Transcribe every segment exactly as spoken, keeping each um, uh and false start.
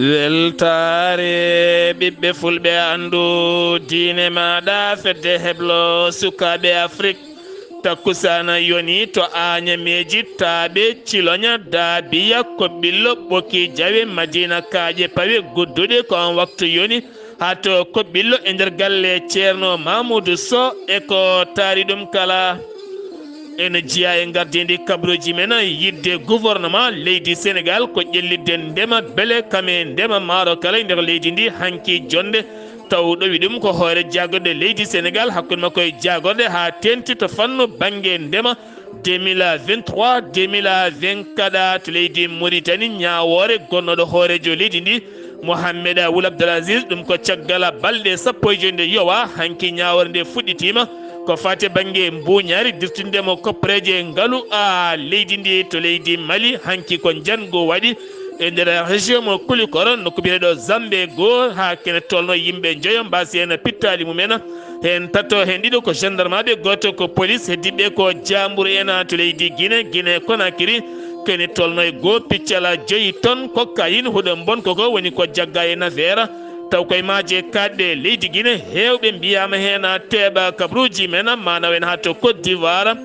Weltaare ɓiɓɓe fulɓe, anndu diine maaɗa, fedde heblo sukaaɓe Afrik. Takkusaana yoni to Aañameeji, Taaɓe, Ciloña, Daabiya, Koɓɓillo, Ɓoki Jawe, Madiina Kaaƴe Pawe, Gudduɗe, ko on waktu yoni. Haa to Koɓɓillo e nder galle Ceerno Mamuudu Soh e ko taari ɗum kala. Ene jeyaa e ngardiindi kabaruuji men, yiɗde gouvernement leydi Senegaal ko ƴellitde ndema, bele kame ndema maaro kala e nder leydi ndi hanki jonnde, taw ɗowi ɗum ko hoore jaagorɗe leydi Senegaal hakkunde makko e jaagorɗe haa teeŋti to fannu bannge ndema. Deux mille vingt-trois, deux mille vingt-quatre to leydi Mauritanie, ñaawoore gonnooɗo hooreejo leydi ndi, Mohamed Wul Abdel Aziz, ɗum ko caggal balɗe sappo e joy nde yowa hanki ñaawoore nde fuɗɗitiima. Ko faati bannge mbuuñaari dirtinde mo koppareeje ngalu a leydi ndi to leydi Mali, hanki ko njanngu waɗi e nder région mo Kulikoro, nokku biyeteeɗo Zambe goo, haa kene tolno yimɓe njoyo mbaasi heen pittaali mumen. Heen tato, heen ɗiɗo ko gendarmeɓe, gooto ko police, heddiiɓe ko jaamburu en to leydi Guinée, Guinée Conakry. Kene tolno e goo piccal joyi ton cocaïne, huɗo mbon koko woni ko jagga e nafeera. Taw koye maaje kaaɗɗe leydi Guinée, heewɓe mbiyaama heen teeɓa kabaruuji men, maanaw en haa to Côte d'Ivoire,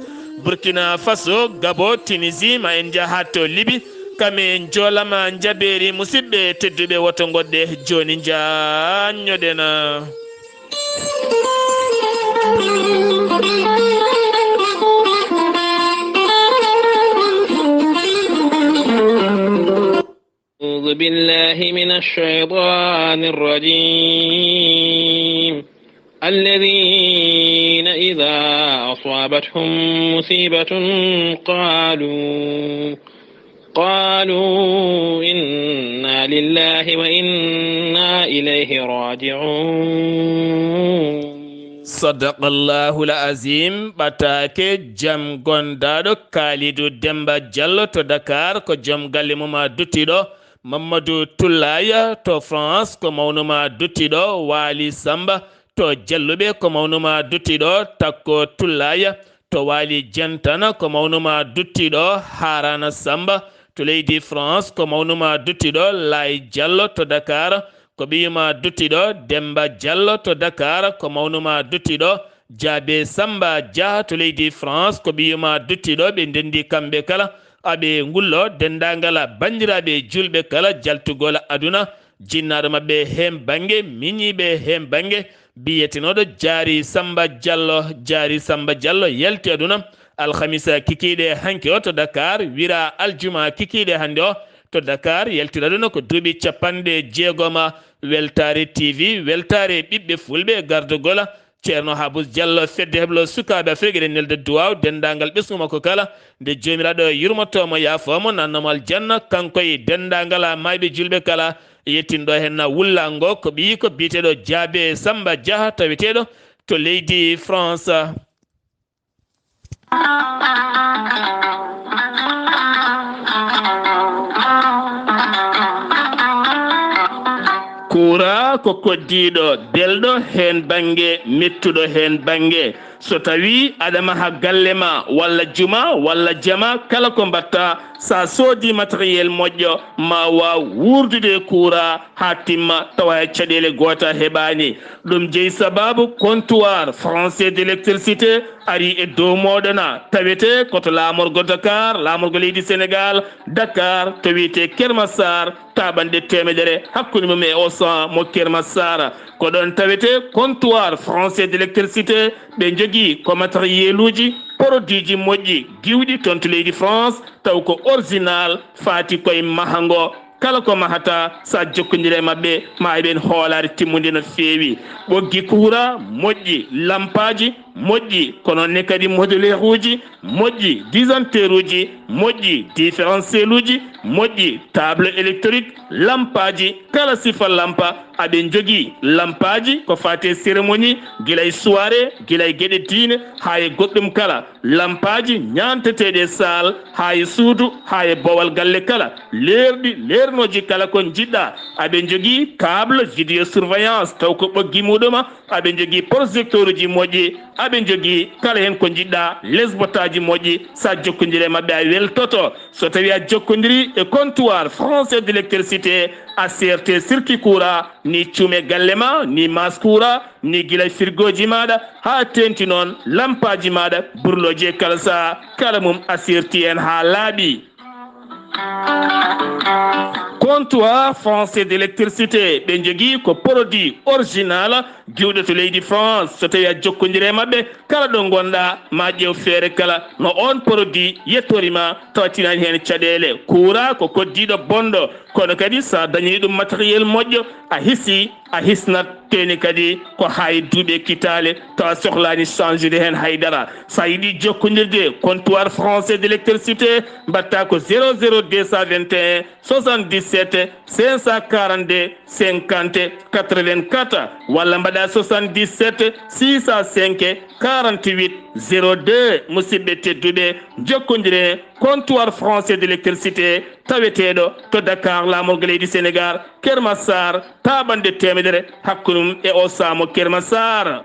Burkina Faso, Gabon, Tunisie, ma en njaha haa to Libye. Kame njoolama njabeeri, musidɓe tedduɓe, woto ngoɗɗe jooni njaanñoɗen. أعوذ بالله من الشيطان الرجيم. الذين إذا أصابتهم مصيبة قالوا، قالوا إنا لله وإنا إليه راجعون. Sadaqallahul Azim. Ɓataake, jam gondaaɗo Kalidou Demba Diallo to Dakar, ko joom galle mum a duttiɗo. Mamadou Tullaya to France, ko mawnuma duttiɗo. Waali Samba to Jalluɓe, ko mawnuma duttiɗo. Takko Tullaya to Waali Jentana, ko mawnuma duttiɗo. Harana Samba to leydi France, ko mawnuma duttiɗo. Laay Diallo to Dakar, ko ɓiyuma duttiɗo. Demba Diallo to Dakar, ko mawnuma duttiɗo. Jaabe Samba Dia to leydi France, ko ɓiyuma duttiɗo. Ɓe ndenndi kamɓe kala. Aɓe ngullo denndaangal banndiraaɓe juulɓe kala, jaltugol aduna, jinnaaɗo maɓɓe heen bannge, miñiiɓe heen bannge, biyetenooɗo Jaari Samba Diallo. Jaari Samba Diallo yalti aduna alhamisa kikiiɗe hanki o to Dakar, wira aljuma kikiiɗe hannde o to Dakar, yaltira aduna ko duuɓi capanɗe jeegoma. Weltaare T V, weltaare ɓiɓɓe fulɓe, gardagol Ceerno Habus Diallo, fedde heblo sukaaɓe Afrik, eɗen nelda duwaaw denndaangal ɓesngu makko kala. Nde Joomiraaɗo yurmotoo mo, yaafoo mo, naatnoo mo aljanna, kanko e denndaangal maayɓe juulɓe kala. Yettinɗo heen wullaango ko ɓiyi ko biyeteeɗo Jaabe Samba Dia, taweteeɗo to leydi France. Kuuraa ko koddiiɗo, belɗo heen bannge, mettuɗo heen bannge. So tawii aɗa maha galle ma, walla juma, walla jama, kala ko mbaɗta, so a soodii matériel moƴƴo, ma waaw wuurdude e kuuraa haa timma, tawa hay caɗeele goota heɓaani. Ɗum jeyi sababu comptoir français d'électricité ari e dow mooɗon, tawetee ko to laamorgo Dakar, laamorgo leydi Senegaal, Dakar, to wiyetee Kermassar, taaɓanɗe teemedere hakkunde mum e Auchan mo Kermassar. Ko ɗoon tawetee comptoir français d'électricité. Ɓe njogii ko matériel uji, produit ji moƴƴi, giwɗi toon to leydi France, taw ko original, faati koye mahango. Kala ko mahata, so a jokkondire e maɓɓe, ma heɓen hoolaare timmunde no feewi. Ɓoggi kuuraa moƴƴi, lampaaji moƴƴi, ko noon ne kadi moduleeruuji moƴƴi, disjoncteuruuji moƴƴi, différentiel uji moƴƴi, tableau électrique, lampaaji, kala sifa lampa. Aɓe njogii lampaaji ko faati e cérémonie, gila e soirée, gila e geɗe diine, haa e goɗɗum kala. Lampaaji ñaanteteeɗi e saal, haa e suudu, haa e boowal galle kala. Leerɗi, leernooji kala ko njiɗɗa. Aɓe njogii câble vidéosurveillance, taw ko ɓoggi muɗum. Aɓe njogii projecteur uji moƴƴi. aɓe njogii kala heen ko njiɗɗa, les botaaji moƴƴi, so a jokkondiri e maɓɓe a weltoto. So tawii a jokkondiri e comptoir français d'électricité, a seerte sirki kuura, ni cuume galle ma, ni maas kuura, ni gila firgooji maaɗa, haa teeŋti noon lampaaji maaɗa, burlooji e kala sahaa, kala mum a seerti heen haa laaɓi. Comptoir français d'électricité, ɓe njogii ko produit original, giwɗo to leydi France. So tawii a jokkondiri e maɓɓe, kala ɗo ngonɗa, ma ƴeew feere kala no oon produit yettori ma, tawa tinaani heen caɗeele. Kuura ko koddiiɗo bonɗo, kono kadi so a dañii ɗum matériel moƴƴo, a hisi, a hisnat, teeni kadi ko haa e duuɓi e kitaale, tawa sohlaani change de heen haydara. So a yiɗi jokkondirde comptoir français d'électricité, mbaɗta ko zéro zéro deux cent vingt et un soixante-dix-sept cinq cent quarante-deux cinquante quatre-vingt-quatre, walla mbaɗa soixante-dix-sept six cent cinq quarante-huit zéro deux. Musidɓe tedduɓe, jokkondiren comptoir français d'électricité taweteeɗo to Dakar, laamorgo leydi Sénégal, Keur Massar, taaɓannde teemedere hakkunde mum e Osamo Keur Massar.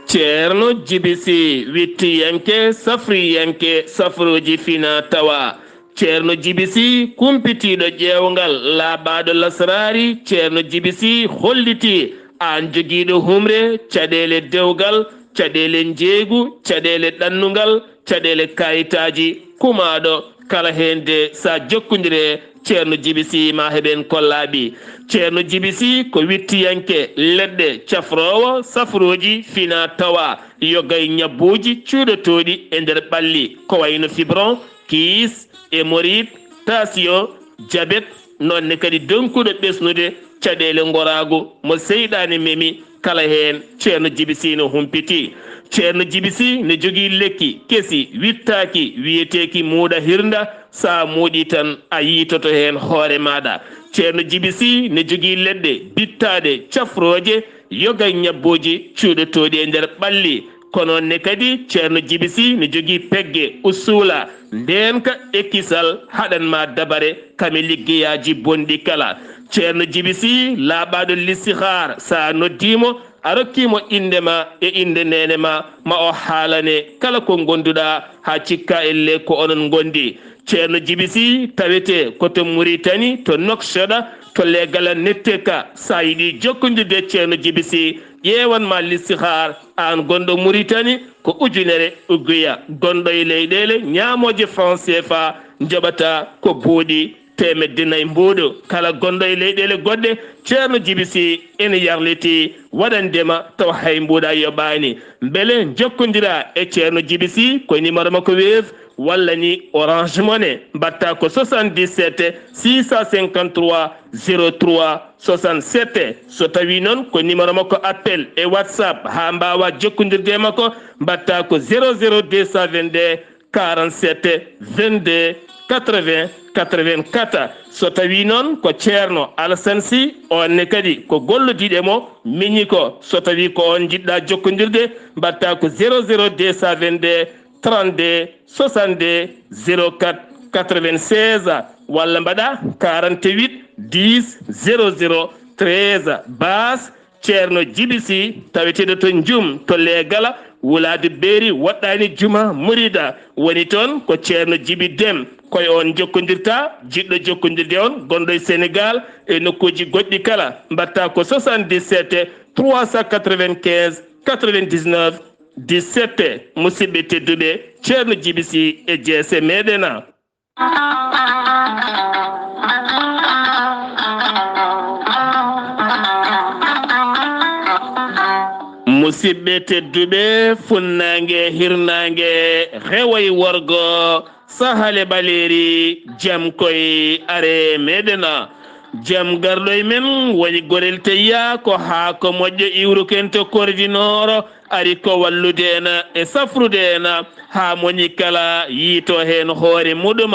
Ceerno Jibi Si, wittiyanke, safriyanke, safruuji fina tawa. Ceerno Jibi Si, kumpitiiɗo ƴeewngal, laaɓaaɗo lasraari. Ceerno Jibi Si hollitii aan jogiiɗo humre, caɗeele dewgal, caɗeele njeeygu, caɗeele ɗannungal, caɗeele kaayitaaji, kumaaɗo kala heen de, so a jokkondire Ceerno Jibi Si, ma heɓen ko laaɓi. Ceerno Jibi Si ko wittiyanke leɗɗe cafroowo safrooji fina tawa, yoga e ñabbuuji cuuɗotooɗi e nder ɓalli, ko wayno fibron, kiis, hémorroïde, tension, jabet, noon ne kadi donkuɗo ɓesnude caɗeele ngoraagu mo seyɗaane memi, kala heen Ceerno Jibi Si no humpiti. Ceerno Jibi Si ne jogii lekki kesi wittaaki, wiyeteeki muuɗa hirnda, so a muuɗii tan a yiitoto heen hoore maaɗa. Ceerno Jibi Si ne jogii leɗɗe bittaaɗe cafrooje, yoga e ñabbuuji cuuɗotooɗi e nder ɓalli. Kono ne kadi Ceerno Jibi Si ne jogii pegge usuula, ndeenka e kisal haɗan ma dabare kame liggeyaaji bonɗi kala. Ceerno Jibi Si laaɓaaɗo listihaar, so a noddii mo, a rokkii mo innde ma e innde neene ma, ma o haalane kala ko ngonduɗaa haa cikka elle ko onon ngondi. Ceerno Jibi Si tawetee ko to Muritani, to Noksoɗa, to Leegala Netteka. So a yiɗi jokkondirde e Ceerno Jibi Si, ƴeewan ma listihaar, aan gonɗo Muritani, ko ujunere uguya, gonɗo e leyɗeele ñaamooje franc C F A, njoɓata ko buuɗi teemedde nayi mbuuɗu. Kala gonɗo e leyɗeele goɗɗe, Ceerno Jibi Si ene yarlitii waɗande ma tawa hay mbuuɗa yoɓaani. Mbele jokkondiraa e Ceerno Jibi Si ko numéro makko Wave walla ni Orange Money, mbaɗta ko soixante-dix-sept six cent cinquante-trois zéro trois soixante-sept. So tawii noon ko numéro makko appel e WhatsApp haa mbaawaa jokkondirde e makko, mbaɗta ko zéro zéro deux cent vingt-deux quarante-sept vingt-deux quatre-vingts quatre-vingt-quatre. So tawii noon ko Ceerno Alassane Sy, oon ne kadi ko gollodiiɗo e mo miñi ko, so tawii ko oon njiɗɗaa jokkondirde, mbaɗta ko zéro zéro deux cent vingt-deux trente-deux soixante-deux zéro quatre quatre-vingt-seize, walla mbaɗa quarante-huit dix zéro zéro treize. Baas Ceerno Jibi Si, taweteeɗo to Njum, to Leegala, wulaade Beeri, woɗɗaani Juma Murida, woni toon ko Ceerno Jibi Dem. Ko e oon jokkondirta, jiɗɗo jokkondirde on, gonɗo e Senegaal e nokkuuji goɗɗi kala, mbaɗta ko soixante-dix-sept trois cent quatre-vingt-quinze quatre-vingt-dix-neuf dix-sept. Musidɓe tedduɓe, Ceerno Jibi Si e jeese meɗen. Musidɓe tedduɓe, funnaange, hirnaange, rewo e worgo, sahale ɓaleeri, jam koy are meɗen. Jam garɗo e men woni Gorel Teyya, ko haa ko moƴƴo iwruken to Kordinooro, ari ko wallude en e safrude en haa moni kala yiito heen hoore muɗum.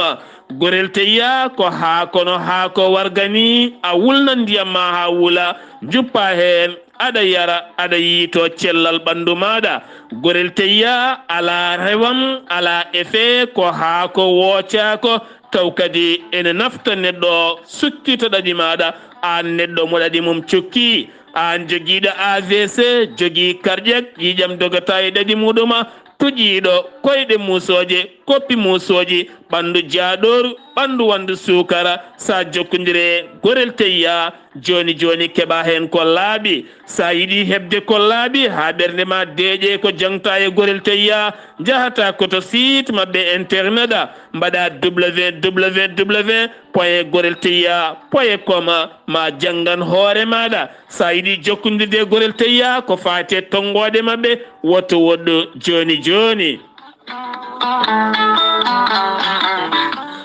Gorel Teyya ko haa kono haa ko warga ni, a wulnan ndiyam ma haa wula, njuppa heen, aɗa yara, aɗa yiito cellal ɓanndu maaɗa. Gorel Teyya alaa rewam, alaa effet, ko haa ko woocaako, Taw kadi ene nafta neɗɗo o sukkita ɗaɗi maaɗa, aan neɗɗo mo ɗaɗi mum cukki, aan jogiiɗo A V C, jogii cardiaque, ƴiiƴam dogata e ɗaɗi muɗuma, tuƴiiɗo, koyɗe muusooje, koppi muusooji, ɓanndu jaaɗooru, ɓanndu wanndu suukara, so a jokkondire Gorel Teyya, jooni jooni keɓa heen ko laaɓi. So a yiɗi heɓde ko laaɓi haa ɓernde ma deeƴe ko jaŋta e Gorel Teyya, njahata ko to site maɓɓe internet a, mbaɗa www point gorel teyya point com, ma janngan hoore maaɗa. So a yiɗi jokkondirde e Gorel Teyya ko faati e tonngooɗe maɓɓe, woto woɗɗu jooni jooni.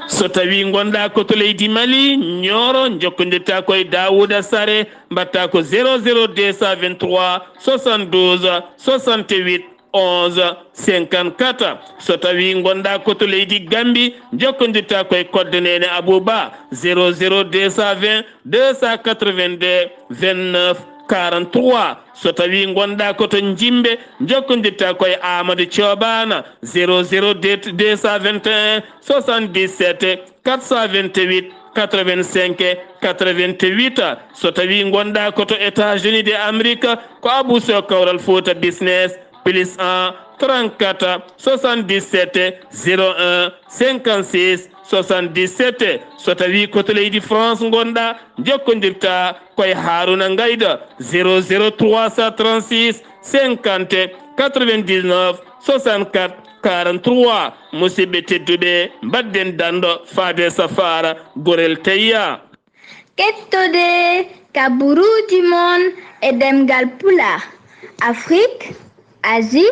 So tawi ngonɗa ko to leydi Mali, Nioro, jokkondirta ko e Daouda Sare, mbatta ko zéro zéro deux cent vingt-trois soixante-douze soixante-huit onze cinquante-quatre. So tawi ngonɗa ko to leydi Gambi, jokkondirta ko e kodde Neene Abouba, zéro zéro deux cent vingt deux cent quatre-vingt-deux vingt-neuf quarante-trois. So tawi ngonɗa ko to Njimbe, jokkondirta ko e Amadou Thioban, zéro zéro deux cent vingt et un soixante-dix-sept quatre cent vingt-huit quatre-vingt-cinq quatre-vingt-huit. So tawi ngonɗa ko to États-Unis de Amérique, ko Abou Sow Kawral Fouta Business, plus un trente-quatre soixante-dix-sept zéro un cinquante-six soixante-dix-sept. So tawi ko to leydi France ngonɗa, jokkondirta ko e Harouna Ngaïda, zéro zéro trois cent trente-six cinquante quatre-vingt-dix-neuf soixante-quatre quarante-trois. Musidɓe tedduɓe, mbaɗden danɗo faade safaara Gorel Teyya. Kettode kaburuuji mon e ɗemngal Pulaar, Afrique, Asie,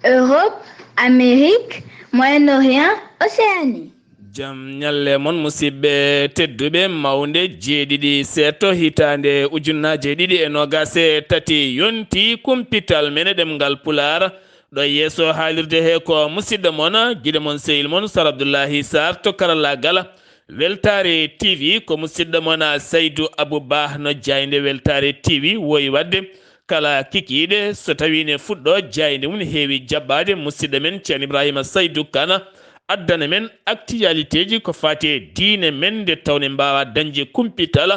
Europe, Amérique, Moyen-Orient, Océanie. Jam ñalle mon, musidɓe tedduɓe. Mawnde jeeɗiɗi seeɗto hitaande ujunnaaje ɗiɗi e noogaas e tati yonti kumpital men e ɗemngal Pulaar. Ɗo yeeso haalirde he ko musidɗo mon, giɗo mon, sehil mon, Sar Abdullahi Sarr to karallaagal. Weltaare T V ko musidɗo mon, Saydu Abu Bah no jaaynde Weltaare T V woyi waɗde. Kala kikiiɗe, so tawi ne fuɗɗo, jaaynde mum heewi jaɓɓaade, musidɗo men Ceerno Ibrahima Saydu Kan addana men actualitéji ko faati e diine men, nde tawne mbaawa dañde kumpital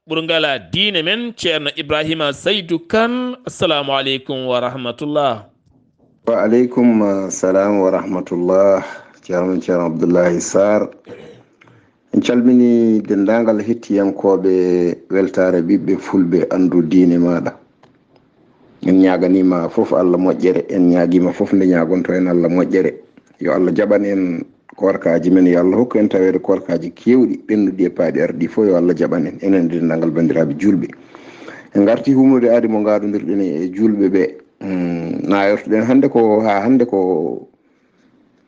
ɓurngal diine men. Ceerno Ibrahima Saydu Kan, assalamu aleykum wa rahmatullah. Wa aleykum, uh, salam wa rahmatullah. Ceerno, Ceerno Abdullahi Sarr. En calmini denndaangal hettiyankooɓe Weltaare Ɓiɓɓe Fulɓe, Anndu Diine Maaɗa. En ñaaganiima fof Allah moƴƴere, en ñaagiima fof nde ñaagonto en Allah moƴƴere. Yo Allah jaɓan en koorkaaji men, yo Allah hokku en taweede koorkaaji keewɗi, ɓennuɗi e paaɗi arɗi fof, yo Allah jaɓan en, enen e denndaangal banndiraaɓe juulɓe. En ngarti humnude aadi mo ngaadondirɗen e juulɓe ɓe. Hmm, nayortoɗen hannde ko, haa hannde ko,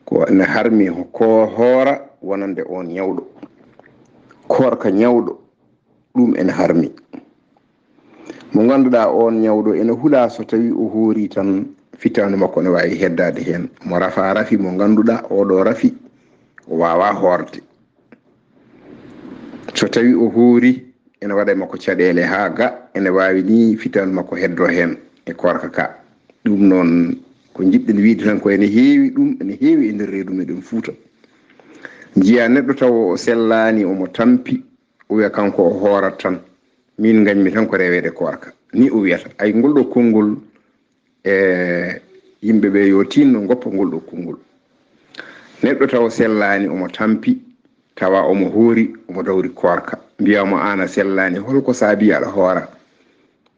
ko ene harmi ko hoora wonande on ñawɗo. Koorka ñawɗo, ɗum ene harmi. Mo ngannduɗaa on ñawɗo ene hulaa, so tawi o hoori tan, fitaandu makko ne waawi heddaade heen. Mo rafa rafi mo ngannduɗaa oɗo rafi, o waawaa hoorde. So tawi o hoori, ene waɗa e makko caɗeele haa ga, ene waawi ni fitaandu makko heddo heen e koorka ka. Ɗum noon ko njiɗɗen wiyde tan ko ene heewi ɗum, ene heewi e nder reedu meɗen Fuuta. Njiya neɗɗo taw o sellaani, omo tampi, o wiya kanko o hoorat tan. Min ngañmi tan ko reweede koorka. Ni o wiyata. Ay, ngol ɗo konngol, e yimɓe ɓe yo tinno ngoppa ngol ɗo konngol. Neɗɗo taw sellaani, omo tampi, tawa omo hoori, omo dawri koorka. Mbiya mo aan a sellaani, holko saabi aɗa hoora?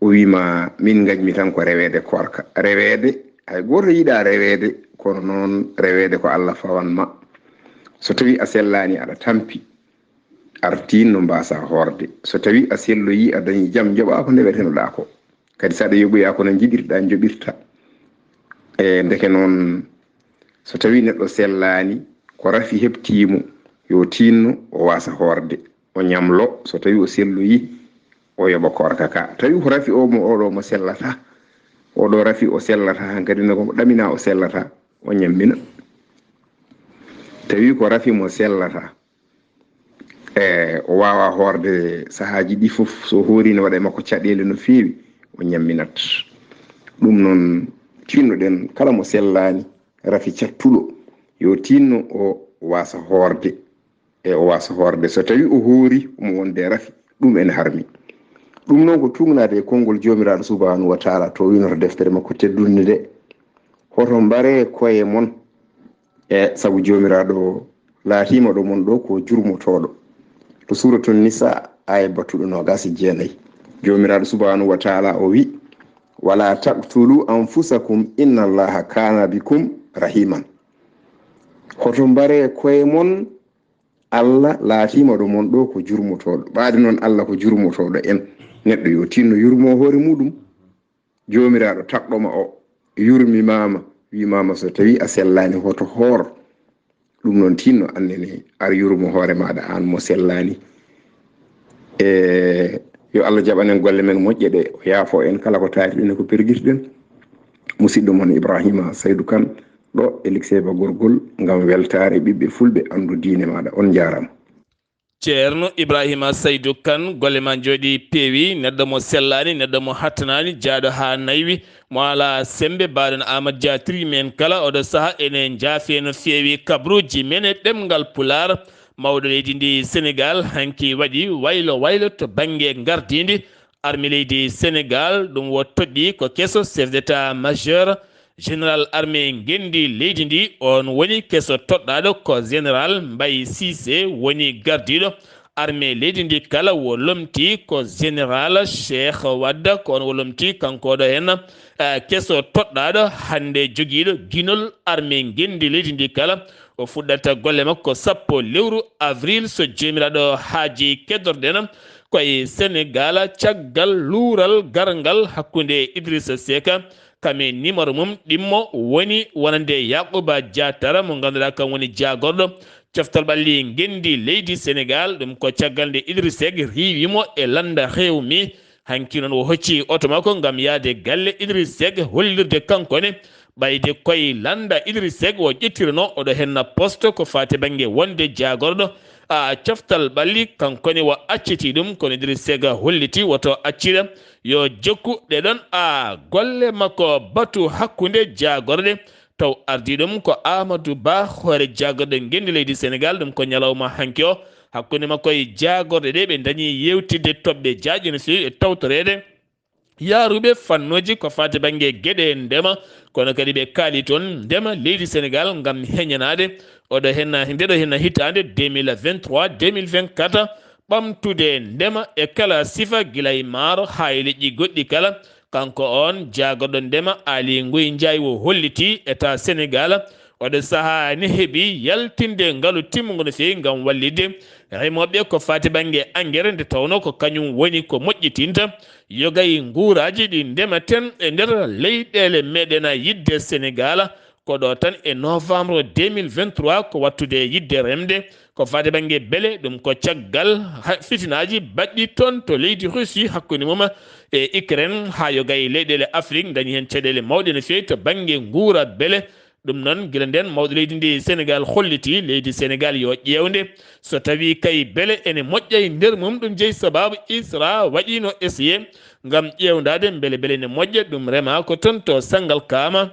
O wi ma, min ngañmi tan ko reweede koorka. Reweede, hay gooto yiɗaa reweede, kono noon reweede ko Allah fawan ma. So tawi a sellaani, aɗa tampi, artiin no mbaasa hoorde. So tawi a selloyi, a dañi jam, njoɓaa ko ndewetenoɗaa ko. Kadi so aɗa yoɓoya ko no njiɗirɗaa njoɓirta. E ndeke noon, so tawi neɗɗo sellaani, ko rafi heɓtii mo, yo tinno o waasa hoorde, o ñamlo. So tawi o selloyi, o yoɓa koorka ka. Tawi ko rafi o mo, oɗo mo sellata, oɗo rafi o sellata, hankadi ne ko ɗamina o sellata, o ñammina. Tawi ko rafi mo sellata, e o waawa hoorde sahaaji ɗi fof, so hoori ne waɗa e makko caɗeele no feewi, o ñamminat. Ɗum noon, tinnoɗen kala mo sellaani, rafi cattuɗo, yo tinno o waasa hoorde. e o waasa hoorde. So tawi o hoori, omo wonde rafi, ɗum ene harmi. Ɗum noon ko tuugnaade e konngol Joomiraaɗo Subhaanahu wa Taala to winnoto deftere makko teddunde nde. Hoto mbare koye mon, e sabu Joomiraaɗo laatiima ɗo mon ɗo ko jurmotooɗo. To Suuratu Nisa, aaya battuɗo noogaas e jeenayi, Joomiraaɗo Subhaanahu wa Taala o wi: "Wala taqtulu anfusakum, inna Allaha kana bikum rahiman." Hoto mbare koye mon, Allah laatiima ɗo mon ɗo ko jurmotooɗo. Ɓaade noon, Allah ko jurmotooɗo en. Neɗɗo yo tinno yurmo hoore muɗum. Joomiraaɗo taƴɗo ma o yurmimaama, wimaama so tawi a sellaani, hoto hoor. Ɗum noon, tinno annene ar yurmo hoore maaɗa aan mo sellaani. E yo Allah jaɓan en golle men moƴƴe ɗe, o yaafo en kala ko taariɗen e ko pergirɗen. Musidɗo mon Ibrahima Saydu Kan, ɗo e Likseba Gorgol, ngam weltaare ɓiɓɓe fulɓe, anndu diine maaɗa. On njaaraama. Ceerno Ibrahima Saydu Kan, golle ma njooɗi peewi, neɗɗo mo sellaani, neɗɗo mo hattanaani, jaaɗo haa naywi, mo alaa semmbe, baaɗen Aamadu Dia tiri men kala, oɗo saha ene njaafe no feewi kabruuji men e ɗemngal Pulaar. Mawɗo leydi ndi Senegaal hanki waɗi waylo waylo to bannge ngardiindi. Armée leydi Senegaal, ɗum wo toɗɗi ko keso chef d'état majeur, général armée ngenndi leydi ndi, on woni keso toɗɗaaɗo ko général Mbaye Cissé woni gardiiɗo. Armée leydi ndi kala wo lomti ko général Cheikh Wade, ko on wo lomti kanko ɗo heen, eh, keso toɗɗaaɗo hannde jogiiɗo ginol armée ngenndi leydi ndi kala. O fuɗɗata golle makko sappo lewru avril, so Joomiraaɗo haaji, keddorɗen koye Senegaal, caggal luural garngal hakkunde Idrissa Seck, kam e nimoro mum ɗimmo woni wonande Yaakuba Jaatara, mo ngannduɗaa kam woni jaagorɗo coftal ɓalli ngenndi leydi Senegaal. Ɗum ko caggal nde Idrissa Seck riiwi mo e lannda Rewmi. Hanki noon o hocci oto makko ngam yahde galle Idrissa Seck, hollirde kanko ne ɓayde koye lannda Idrissa Seck o ƴettirno, oɗo henna poste ko faati bannge wonde jaagorɗo, a, coftal ɓalli, kanko ne o acciti ɗum, kono Idrissa Seck holliti woto accira, yo jokku ɗe ɗon, a, golle makko batu hakkunde jaagorɗe, taw ardii ɗum ko Amadou Ba, hoore jaagorɗe ngenndi leydi Senegaal. Ɗum ko ñalawma hanki o, hakkunde makko e jaagorɗe ɗe, ɓe ndañi yewtidde toɓɓe jaaƴe no feewi e tawtoreede yaaruɓe fannooji ko faati bannge geɗe ndema, kono kadi ɓe kaali toon ndema leydi Senegaal ngam heñanaade oɗo henna, ndeɗo henna hitaande deux mille vingt-trois, deux mille vingt-quatre, ɓamtude ndema e kala sifa, gila e maaro haa e leƴƴi goɗɗi kala. Kanko on jaagorɗo ndema, Aly Ngouille Ndiaye, o holliti État Senegaal oɗo sahaa ne heɓi yaltinde ngalu timmungo no feewi ngam wallitde remooɓe ko faati bannge engrais, nde tawnoo ko kañum woni ko moƴƴitinta yoga e nguuraaji ɗi ndemeten e nder leyɗeele meɗen yiɗde Senegaal. Ko ɗo tan e novembre deux mille vingt-trois ko wattude yiɗde remde ko faati bannge beele. Ɗum ko caggal ha-, fitinaaji baɗɗi toon to leydi Russie hakkunde mum e Ukraine, haa yoga e leyɗeele Afrik ndañi heen caɗeele mawɗe no feewi to bannge nguura beele. Ɗum noon, gila ndeen, mawɗo leydi ndi Senegaal holliti leydi Senegaal yo ƴeewnde so tawi kay beele ene moƴƴa e nder mum. Ɗum jeyi sabaabu ISRA waɗiino essayé ngam ƴeewndaade mbele beele ene moƴƴa. Ɗum remaa ko toon to Sangalkam,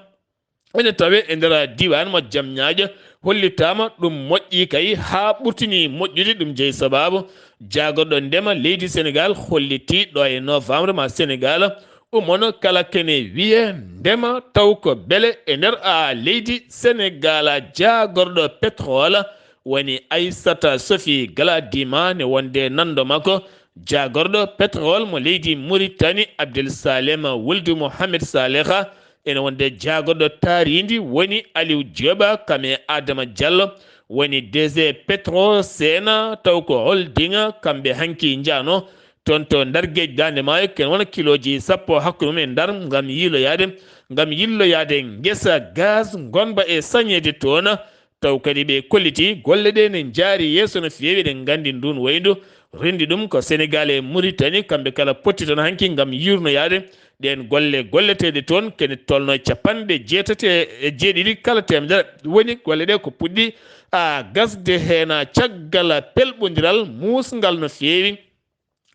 ene tawee e nder diiwaan mo Jamñaajo. Hollitaama ɗum moƴƴi kay haa ɓurtini moƴƴude. Ɗum jeyi sabaabu jaagorɗo ndema leydi Senegaal holliti ɗo e novembre ma Senegaal umono kala kene wiye ndema taw ko beele e nder a leydi Senegaal. Jaagorɗo pétrole woni Aissata Sophie Gladima, ne wonde nanndo makko jaagorɗo pétrole mo leydi Mauritanie, Abdel Salem Wuldu Mohamed Saleha, ene wonde jaagorɗo taariindi woni Aliou Dioba, kam e Adama Diallo woni D G Petro Sena, taw ko holding, kamɓe hanki njaano toon to Ndar Géej Daande Maayo, ken wona kilooji sappo hakkunde mum e Ndar ngam yiiloyaade, ngam yilloyaade ngesa gaz ngonba e sañeede toon. Taw kadi ɓe kolliti golle ɗe ne njaari yeeso no feewi. Eɗen nganndi ndun wayndu renndi ɗum ko Senegaal e Mauritanie, kamɓe kala potti toon hanki ngam yurnoyaade ɗeen golle golleteeɗe toon, kene tolno capanɗe jeetati e jeeɗiɗi kala teemedere. Woni golle ɗe ko puɗɗi a gasde heen caggal pelɓondiral muusngal no feewi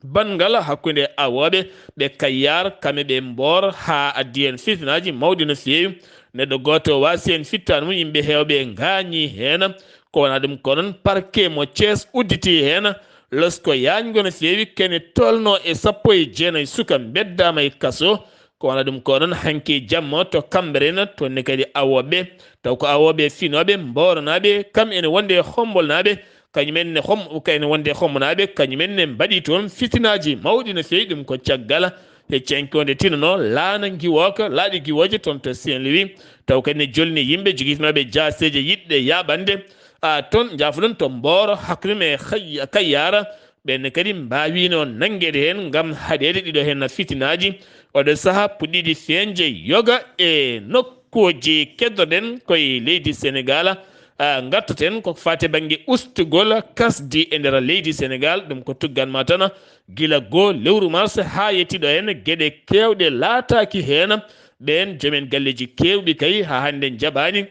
banngal hakkunde awooɓe ɓe Kayyar, kame ɓe Mboor, haa addi heen fitinaaji mawɗi no feewi. Neɗɗo gooto waasi heen fittaandu mum, yimɓe heewɓe ngaañi heen. Ko wona ɗum ko noon, parquet mo Thiès udditi heen losko yaajngo no feewi, kene tolno e sappo e jeenayi suka mbeddaama e kaso. Ko wona ɗum ko noon, hanki jamma to Cambérène, toon ne kadi awooɓe, taw ko awooɓe finooɓe mbooronaaɓe, kam ene wonde e hombolnaaɓe, kañum en ne hom-, ka ene wonde e hombolnaaɓe, kañum en ne mbaɗi toon fitinaaji mawɗi no feewi. Ɗum ko caggal he canki wonde tinano laana ngiwooka, laaɗe giwooje toon to Saint-Louis, taw kadi ne jolni yimɓe jogitinooɓe jaaseeje yiɗde yaaɓande, a, toon, njaafoɗon, to Mbooro, hakkunde e Kay-, Kayyaara, ɓeen kadi mbaawino nanngeede heen ngam haɗeede ɗiɗo heen fitinaaji. Oɗo sahaa puɗɗiiɗi feeñde yoga e nokkuuji keddoɗen koye leydi Senegaal. A, ngartaten ko faati bannge ustugol kasdi e nder leydi Senegaal, ɗum ko tugganma tan gila goo lewru mars haa yettiɗo heen, geɗe keewɗe laataaki heen. Ɓeen joomen galleeji keewɗi kay haa hannde njaɓaani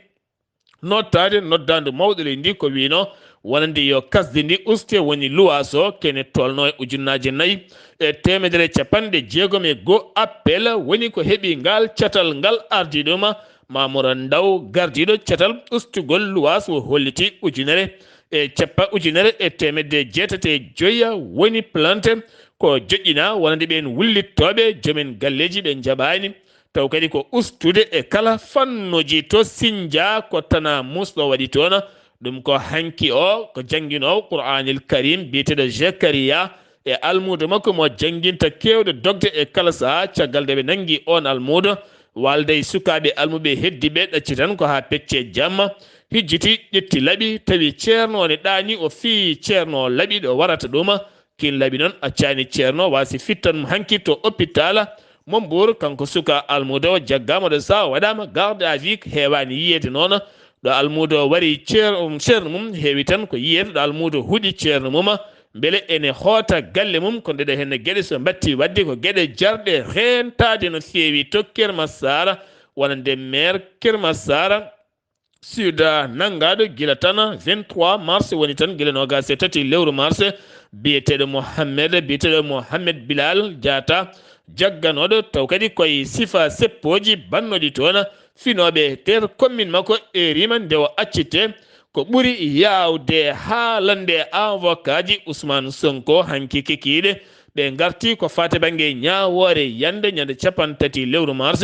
nottaade noddaandu mawɗo leydi ndi, ko wiyno wonande yo kasdi ndi uste, woni luwaas o, kene tolno e ujunnaaje nayi e teemedere e capanɗe jeegom e goo appel, woni ko heɓi ngal catal ngal ardi ɗum. Mamoura Ndaw, gardiiɗo catal ustugol luwaas, o holliti ujunere e capa-, ujunere e teemedde jeetati e joya woni plainte ko joƴƴina wonande ɓeen wullittooɓe, joomen galleeji ɓe njaɓaani. Taw kadi ko ustude e kala fannuji to Sindia, ko Tana Musɗo waɗi toon. Ɗum ko hanki o, ko jannginoowo Qur'aanil Kariim biyeteeɗo Zakariya e almuudo makko mo jannginta keewɗo dogde e kala sahaa. Caggal nde ɓe nanngi oon almuudo, waalde e sukaaɓe almuɓe heddiiɓe, ɗacci tan ko haa pecce jamma, hijjiti, ƴetti laɓi, tawi ceerno o ne ɗaani, o fii ceerno o laɓi ɗo warata ɗum. Kiin laɓi noon, accaani ceerno waasi fittan mo hanki to opitaal mo Mbuur. Kanko suka almuudo o jaggaama ɗo sahaa, o waɗaama garde à vue, heewaani yiyeede noon. Ɗo almuudo o wari ceer-, um, ceerno mum, heewi tan ko yiyeede ɗo almuudo huɗi ceerno mum, mbele ene hoota galle mum. Kono ɗeɗo heen geɗe so mbatti waɗde ko geɗe jarɗe reentaade no feewi to Kër Massar, wonande maire Kër Massar Sud, nanngaaɗo gila tan vingt-trois mars, woni tan gila noogaas e tati lewru mars, biyeteeɗo Mohammed, biyeteeɗo Mohammed Bilal Diatta, jagganooɗo taw kadi koye sifa seppooji bannooɗi toon, finooɓe nder commune makko, erima nde o accite ko ɓuri yaawde haalande avocatji Ousmane Sonko hanki kikiiɗe. Ɓe ngarti ko faati bannge ñaawoore yande ñande capanɗe tati lewru mars,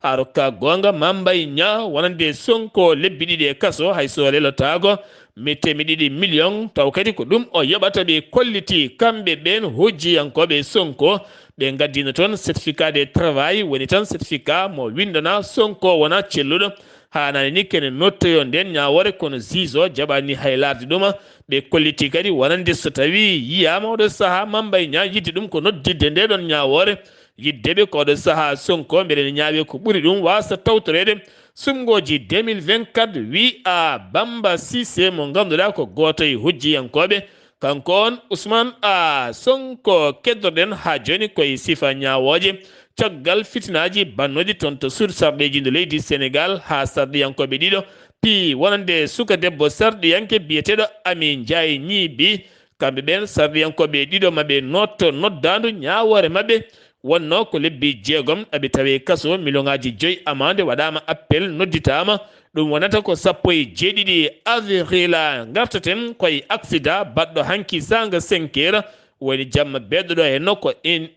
a rokka goonga, Mame Mbaye Niang wonande Sonko lebbi ɗiɗi e kaso, hay so lelotaako mi temi ɗiɗi million, taw kadi ko ɗum o yoɓata. Ɓe kolliti kamɓe ɓeen hujjiyankooɓe Sonko, ɓe ngaddino toon certificat de travail, woni tan certificat mo winndana Sonko wona celluɗo. Haanaani ni kene nottoyo ndeen ñaawoore, kono juge o jaɓaani hay laarde ɗum. Ɓe kolliti kadi wonande so tawii yiyaama oɗo sahaa Mame Mbaye Niang, yiɗde ɗum ko noddidde nde ɗoon ñaawoore, yiɗde ɓe ko oɗo sahaa Sonko, mbeɗa ene ñaawe ko ɓuri ɗum waasa tawtoreede. Suɓngooji deux mille vingt-quatre, wiya Bamba Cissé mo ngannduɗaa ko gooto e hujjiyankooɓe, kanko on Ousmane a Sonko keddorɗen haa jooni koye sifa ñaawooje caggal fitinaaji bannooji toon to suudu sarɗiiji ndu leydi Senegaal, haa sarɗiyankooɓe ɗiɗo pii wonande suka debbo sarɗiyanke biyeteeɗo Ami Njaay ñiibi. Kamɓe ɓeen sarɗiyankooɓe ɗiɗo maɓɓe notto noddaandu ñaawoore maɓɓe wonnoo ko lebbi jeegom, aɓe tawee kaso, miliyonaaji joyi amande waɗaama, appel nodditaama. Ɗum wonata ko sappo e jeeɗiɗi avril. Ngartaten koye aksida baɗɗo hanki saanga cinq heures, woni jamma beɗɗo ɗo henno ko in-,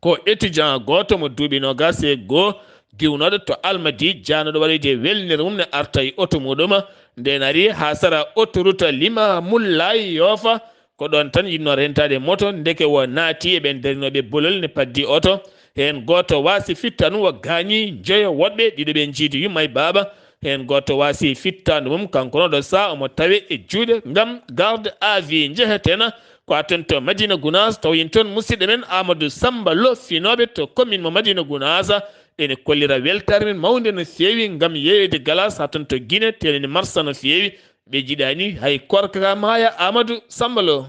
ko étudiant gooto mo duuɓi noogaas e goo, diwnooɗo to Almadi, jaanooɗo waɗoyde welnere mum ne arta e oto muuɗum. Ndeen ari haa sara autoroute Limamoulaye Yoofa, ko ɗoon tan yiɗnoo rentaade moto, ndeke o naati e ɓeen darinooɓe bolol ne paddi oto. Heen gooto waasi fittan, o gaañi njoyo woɗɓe, ɗiɗo ɓe njiidi yumma e baaba. Heen gooto waasi fittaandu mum, kanko noon ɗo sahaa omo tawe e juuɗe ngam garde à vue. Njeheten ko haa toon to Madina Gounass, tawoyen toon musidɗo men Amadou Samba Lo, finooɓe to commune mo Madina Gounass, ene kollira weltaare men mawnde no feewi ngam yeeyoyde galas haa toon to Guinée, teenani marsa no feewi. Ɓe jiɗaani hay korka ka maaya. Amadou Samba Lo.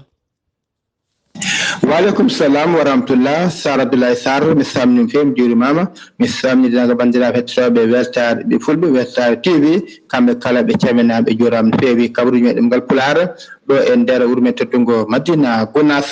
Waaleykum salam wa rahmatullah. Sar Abdoulaye Sarr, mi salminiima feewi, mi juurimaama. Mi salmini denndaangal banndiraaɓe heɗotooɓe weltaare ɓe fulɓe, weltaare T V, kamɓe kala ɓe calminaama, ɓe njuuraama no feewi. Kabaruuji men ɗemngal Pulaar, ɗo e nder wuro men teddungo Madina Gunaas.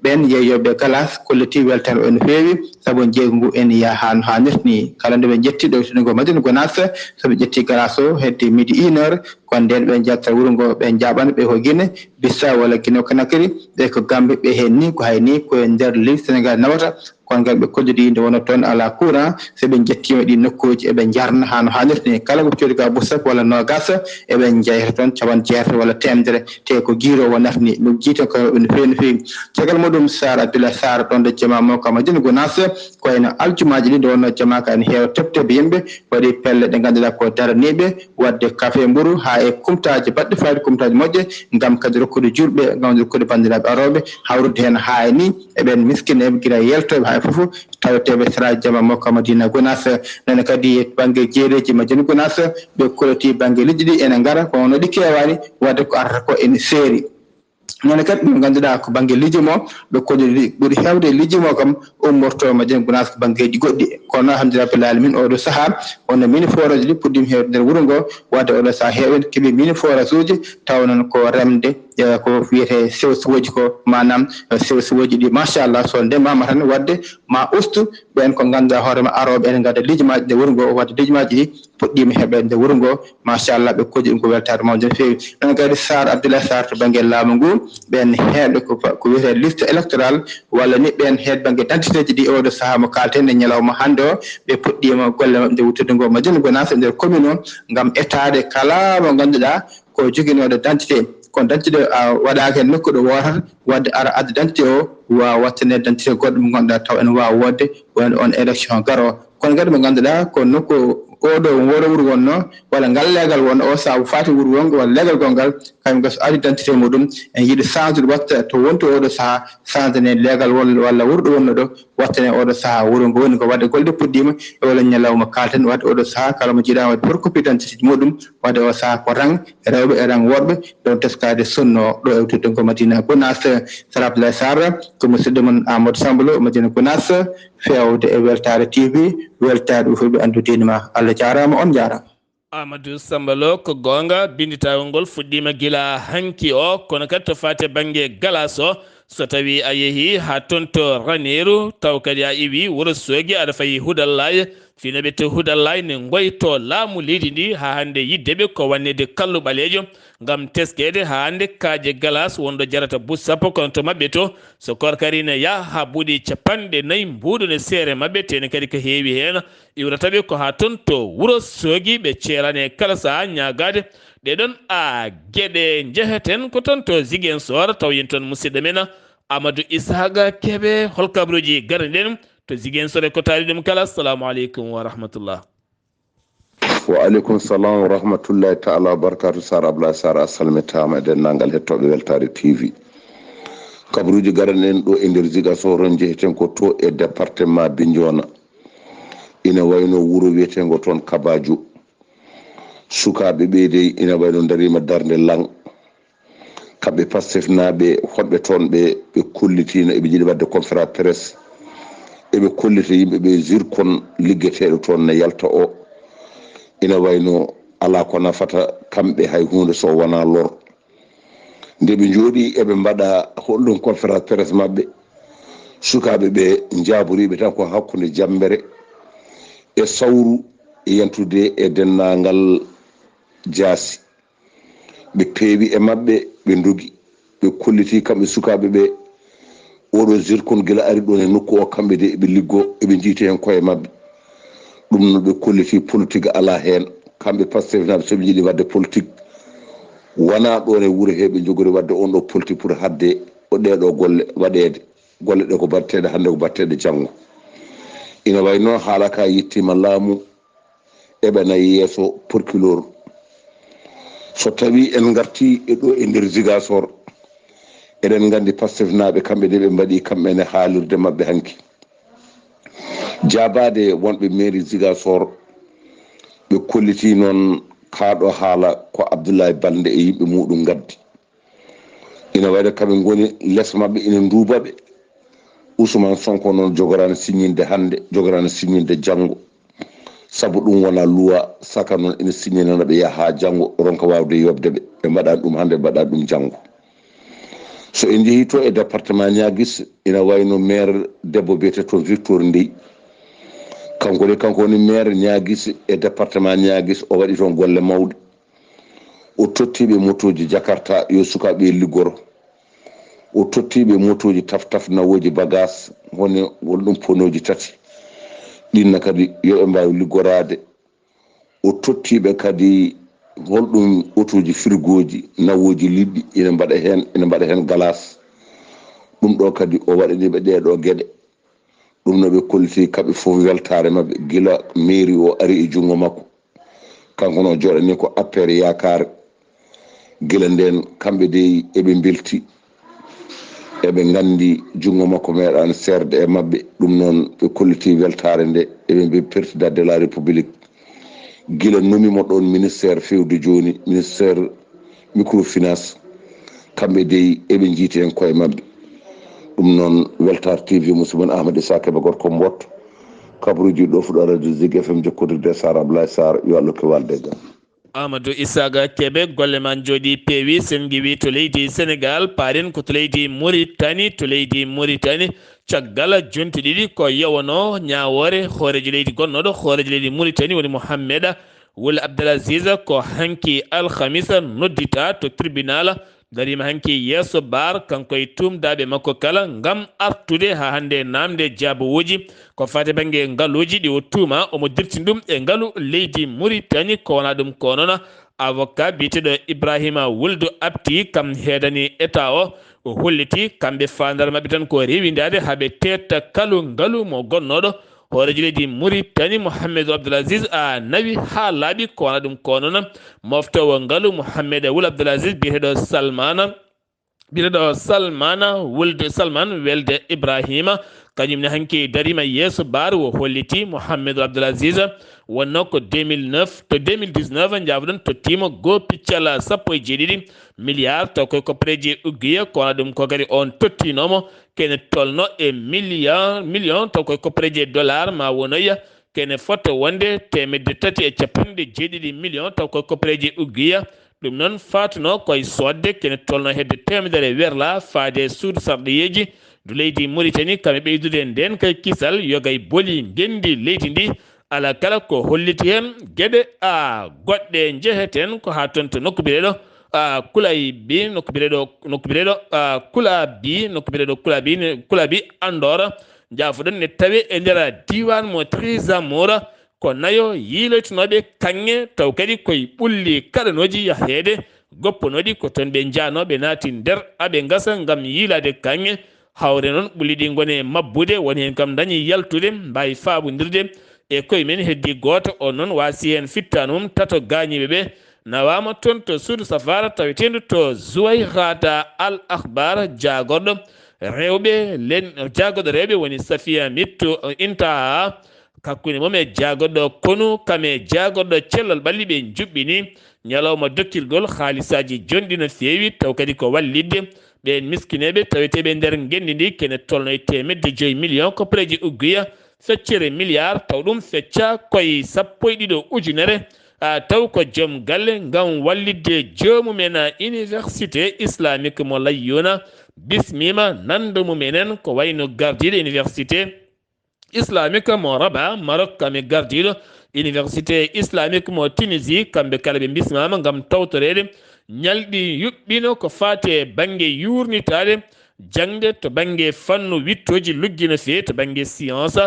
Ɓeen yeeyooɓe galas kolliti weltaare o no feewi, sabu njeeygu ngu ene yaha haa no haanirta ni. Kala nde ɓe njetti ɗo e teddungo Madina Gunaas, so ɓe ƴetti galas o hedde midi une heure, ko ndeen ɓe njatta wuro ngo, ɓe njaaɓana ɓe ko Gine Bissau walla Gine Konakiri, ɓe ko Gambi, ɓe heen ni, ko hay ni ko e nder leydi Senegaal nawata. Kono kadi ɓe kolliti nde wonno toon alaa courant, so ɓe njettiima ɗi nokkuuji eɓe njarna haa no haanirta ni. Kala ko coodi ka busa walla noogas, eɓe njeyta toon capanɗe jeetati walla teemedere, te ko giiroowo wonata ni. Ɗum jiite ko no feewi no feewi. Caggal muɗum, Saar Abdoulaye Saar ɗoon ɗo jamaa mo ka Madina Gunaas, ko wayno aljumaaji ɗi nde wonno jamaa ka ene heewa tebteeɓe yimɓe, waɗi pelle ɗe ngannduɗaa ko daraniiɓe, waɗde kafe, mburu, haa e kumtaaji baɗɗi fayida, kumtaaji moƴƴe, ngam kadi rokkude juulɓe, ngam rokkude banndiraaɓe arooɓe, hawrude heen haa e ni e ɓeen miskineeɓe, gila yeltooɓe haa e fof, taweteeɓe sera jamaa mo ka Madina Gunaas. Noon kadi e bannge jeereeji Madina Gunaas, ɓe koloti bannge liɗɗi ɗi ene ngara, kono no ɗi keewaani, waɗde ko arata ko ene seeri. Noon kadi, ɓe ngannduɗaa ko bannge lijumo, ɓe kolliti ɓuri heewde e lijumo kam ummorto Madina Gunaas ko banngeeji goɗɗi. Kono alhamdulillahi rabbil alamin, oɗo sahaa wonno mini forage ɗi puɗɗiima heewde nder wuro ngo, waɗde oɗo sahaa heewen keɓi mini forage uji, tawa noon ko remde, eh, ko wiyetee sewo sewoji ko, maanaam, eh, sewo sewoji ɗi, machallah, so ndemaama tan waɗde ma ustu ɓeen ko ngannduɗaa hoore ma arooɓe ene ngadda lijumaji nder wuro ngo, waɗde lijumaji ɗi puɗɗiima heɓeede nder wuro ngo, machallah, ɓe koɗi ɗum ko weltaare mawde no feewi. Noon kadi Saar Abdoulaye Saar to bannge laamu ngu, ɓeen heewɓe ko fa-, ko wiyetee liste électorale, walla ni ɓeen heewɓe bannge identité ji ɗi, oɗo sahaa mo kaalten e ñalawma hannde o, ɓe puɗɗiima golle maɓɓe nde wuttude ngo Madina Gunaas e nder commune o, ngam etaade kala mo ngannduɗaa ko joginooɗo identité. Kono identité a waɗaaka e nokku ɗo wootata, waɗde ara adda identité o, waawa waɗtaneede identité goɗɗo mo ngannduɗaa taw ene waawa woodde won on élection garoowo. Kono kadi mo ngannduɗaa ko nokku oɗo wuro wuro wonno, walla ngal leegal wonno, o sabu faati wuro wongo walla leegal gongal, kañum gas addi identité muɗum, en yiɗi changde watta to wonti oɗo sahaa, changde ne leegal walla, walla wuro ɗo wonno ɗo, wattane oɗo sahaa wuro ngo woni ko waɗde golle ɗe puɗɗiima, e walla ñalawma kaalten waɗde oɗo sahaa, kala mo jiiɗaa waɗde photocopie d'identité muɗum, waɗde o sahaa ko rang rewɓe e rang worɓe, ɗon teskaade sunno ɗo e wuttude ngo Madina Gunaas. Saar Abdoulaye Saar, ko musidɗo mon Amadou Samba Lo, Madina Gunaas, feewde e Weltaare T V, weltaare ɗum fof ɓe anndu diine ma. Allah jaaraama, on njaaraama. Amadou Samba Lo, ko goonga, binnditaawol ngol fuɗɗiima gila hanki o, kono kadi to faati e bannge galas o, so tawii a yehii haa toon to Raneeru, taw kadi a iwii Wuro Soogi, aɗa fayi Hudallaay, fii no ɓe to Hudallaay ne ngoytoo laamu leydi ndi haa hannde yiɗde ɓe ko wannede kallu ɓaleejo ngam teskeede haa hannde kaaƴe galas wonɗo jarata buuɗi sappo kono to maɓɓe to so korkari ne yaha haa buuɗi capanɗe nayi mbuuɗu ne seere maɓɓe te ne kadi ko heewi heen iwrata ɓe ko haa toon to Wuro Soogi ɓe ceerane kala sahaa ñaagaade ɗee ɗoon a geɗe njeheten ko toon to Ziguinchor taw yen toon musidɗo men Amadou Isaaga Kebe hol kabaruuji garani ɗen to Ziguinchor e ko taari ɗum kala. Assalamu aleykum wa rahmatullah. Wa aleykum salam wa rahmatullahi taala wa barakatu. Sar Ablaye Sar a salmitaama e denndaangal hettooɓe Weltaare T V. Kabaruuji garani ɗen ɗo e nder Ziguinchor on njeheten ko to e département Bignona. Ina wayno wuro wiyeteengo toon Kabajo. Sukaaɓe ɓe dey ina wayno ndariima darnde laŋ. Kamɓe Pastefnaaɓe honɓe toon ɓe, ɓe kollitiino eɓe njiɗi waɗde conférence presse. Eɓe kollita yimɓe ɓe zircon liggeteeɗo toon ne yalta o. Ina wayno alaa ko nafata kamɓe hay huunde so wonaa lor. Nde ɓe njooɗii eɓe mbaɗa holɗum conférence presse maɓɓe, sukaaɓe ɓe njaaboriiɓe tan ko hakkunde jammbere e sawru e yantude e denndaangal jaasi. Ɓe peewi e maɓɓe, ɓe ndogi, ɓe kollitii kamɓe sukaaɓe ɓe, oɗo zircon gila ari ɗon e nokku o, kamɓe de eɓe liggoo, eɓe njiytii heen koye maɓɓe. Ɗum no ɓe kollitii politique alaa heen. Kamɓe Pastefnaaɓe, so ɓe njiɗi waɗde politique, wonaa ɗoon e wuro he ɓe njogori waɗde oon ɗo politique pour haɗde o ɗee ɗo golle waɗeede. Golle ɗe ko baɗteeɗe hannde, ko baɗteeɗe janngo. Ina wayi noon haala ka yettiima laamu, eɓe nayi yeeso procureur. So tawii en ngartii e ɗo e nder Ziguinchor, eɗen nganndi Pastefnaaɓe kamɓe de ɓe mbaɗii kamɓe ne haalirde maɓɓe hanki. Jaabaade wonɓe mairie Ziguinchor, ɓe kollitii noon kaa ɗo haala ko Abdoulaye Balde e yimɓe muuɗum ngaddi. Ina wayde kamɓe ngoni les maɓɓe, ina nduuba ɓe. Ousmane Sonko noon jogoraani siññinde hannde, jogoraani siññinde janngo. Sabu ɗum wonaa luwa, saka noon ina siññinana ɓe yaha haa janngo, ronka waawde yoɓde ɓe. Ɓe mbaɗaani ɗum hannde, ɓe mbaɗaani ɗum janngo. So en njehii to e département Niaguis, ina wayno maire debbo biyeteeɗo Victor Ndeye. Kanko de, kanko woni maire Niaguis e département Niaguis, o waɗi toon golle mawɗe. O tottiiɓe motooji Jakarta yo sukaaɓe liggoro. O tottiiɓe motooji taf taf nawooji bagaas, hono won ɗum ponooji tati. Ɗinna kadi yo ɓe mbaawi liggoraade. O tottiiɓe kadi holɗum otooji firgooji, nawooji liɗɗi ina mbaɗa heen, ina mbaɗa heen galaas. Ɗum ɗo kadi o waɗaniiɓe ɗee ɗo geɗe. Ɗum no ɓe kolliti kamɓe fof weltaare maɓɓe gila mairie o ari e junngo makko. Kanko no jooɗani ko affaire yaakaare. Gila ndeen kamɓe dey eɓe mbelti. Eɓe nganndi junngo makko meeɗaani seerde e maɓɓe. Ɗum noon ɓe kolliti weltaare nde. Eɓe mbi président de la république gila nomi mo ɗoon ministère fewde jooni, ministère microfinance. Kamɓe dey eɓe njiiti heen koye maɓɓe. Ɗum noon Weltaare T V, musidɓe men Ahmed Issa Kebe gorko Mbot, kabaruuji ɗo fuɗɗo radio Zik F M jokkondirde e Sar Ablaye Sarr, yo Allah rokku walde e jam. Amadou Isaaga Kebe, golle ma njooɗi peewi, sen ngiwi to leydi Sénégal, paaren ko to leydi Mauritanie, to leydi Mauritanie. Caggal jonte ɗiɗi ko yewano ñaawoore hooreejo leydi gonnooɗo, hooreejo leydi Mauritanie woni Mohamed Wul Abdelaziz, ko hanki alhamisa noddita to tribunal, dariima hanki yeeso bar, kanko e tuumdaaɓe makko kala, ngam artude haa hannde naamde jaabawooji ko faati bannge ngaluuji ɗi o tuuma omo dirtini ɗum e ngalu leydi Mauritanie. Ko wonaa ɗum ko noon, avocat biyeteeɗo Ibrahima Wuldu Abti kam heedani État o, o holliti kamɓe faandaare maɓɓe tan ko rewindaade haa ɓe teetta kalu ngalu mo gonnooɗo hooreejo leydi Mauritanie Mohamed Abdelaziz a nawi haa laaɓi. Ko wonaa ɗum ko noon, moftoowo ngalu Mohamed Wul Abdelaziz biyeteeɗo Salmana, biyeteeɗo Salmana Wulde Salman Welde Ibrahima, kañum ne hanki dariima yeeso bar, o holliti Mohamed Abdelaziz wonno ko deux mille neuf to deux mille dix-neuf, njaafoɗon, tottiima goo piccal sappo e jeeɗiɗi milliard taw koye koppareeji uggiya. Ko wonaa ɗum ko kadi on tottinoomo kene tolno e milliard, million taw koye koppareeji dollar ma wonoya kene fota wonde teemedde tati e capanɗe jeeɗiɗi million taw koye koppareeji uggiya. Ɗum noon faatuno koye soodde kene tolno hedde teemedere werla faade e suudu sarɗiyeeji ndu leydi Mauritanie, kam e ɓeydude ndeen kay kisal yogay boli ngenndi leydi ndi. Alaa kala ko holliti heen geɗe a goɗɗe njeheten ko haa toon to nokku biyeteeɗo a Kulabi, nokku biyeteeɗo, nokku biyeteeɗo a Kulabi, nokku biyeteeɗo Kulabi, ne, Kulabi Andor. Njaafoɗon ne tawe e nder diiwaan mo Trezamora. Ko nayo yiiloytonooɓe kaŋŋe, taw kadi koye ɓulli kaɗanooji yaheede, goppanooɗi ko toon ɓe njahnoo, ɓe naati nder aɓe ngasa ngam yiilaade kaŋŋe. Hawre noon ɓulli ɗi ngoni e mabbude, woni heen kam dañi yaltude, mbaawi faabondirde e koye mum. Heddii gooto, oon noon waasi heen fittaandu mum, tato gaañiiɓe ɓe nawaama toon to suudu safaara taweteendu to Zuwayhata Al Akhbar, jaagorɗo rewɓe len-, jaagorɗo rewɓe woni Safiya Mittu Intaha, hakkunde mum e jaagorɗo konu, kam e jaagorɗo cellal ɓalli ɓe njuɓɓini ñalawma dokkirgol haalisaaji jonɗi no feewi, taw kadi ko wallitde ɓeen miskineeɓe taweteeɓe nder ngenndi ndi, kene tolno e teemedde joyi million koppareeji uggiya, feccere milliard, taw ɗum fecca koye sappo e ɗiɗo ujunere. A, taw ko joom galle ngam wallitde joomum en, a, université islamique mo Layyona bismiima nando mum enen, ko wayno gardiiɗo université islamique mo Rabat, Maroc, kam e gardiiɗo université islamique mo Tunisie, kamɓe kala ɓe bismaama ngam tawtoreede ñalɗi yuɓɓino ko faati e bannge yuurnitaade jaŋde to bannge fannu wiɗtooji luggi no feewi to bannge science.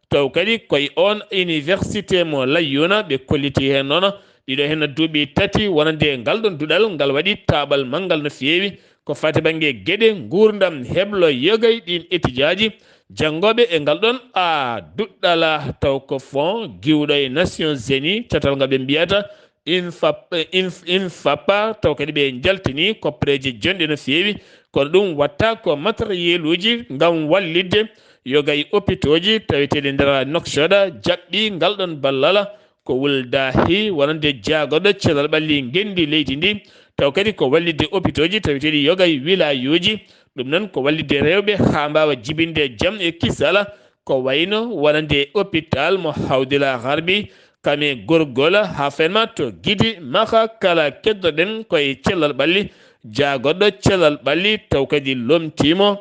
Taw kadi koye oon université mo Layyona ɓe kolliti heen noon ɗiɗo heen duuɓi tati wonande ngal ɗoon duɗal ngal waɗi taaɓal manngal no feewi ko faati bannge geɗe nguurndam heblo yogay ɗiin etijaaji janngooɓe e ngal ɗoon a duɗɗal. Taw ko fond giwɗo e Nations Unies, catal ngal ɓe mbiyata Infap-, Inf-, Infapa, taw kadi ɓe njaltini koppareeji jonɗi no feewi, kono ɗum watta ko matériel uji ngam wallitde yogay opitooji taweteeɗi nder Nouakchott jaɓɓi ngal ɗoon ballal. Ko Wul Dahi wonande jaagorɗo cellal ɓalli ngenndi leydi ndi, taw kadi ko wallitde opitooji taweteeɗi yogay wilayuuji, ɗum noon ko wallitde rewɓe haa mbaawa jibinde jam e kisal, ko wayno wonande hôpital mo Hawdila Garbi, kam e gorgol haa fenma to Gidi Maha kala keddoɗen koye cellal ɓalli jaagorɗo cellal ɓalli taw kadi lomtiimo.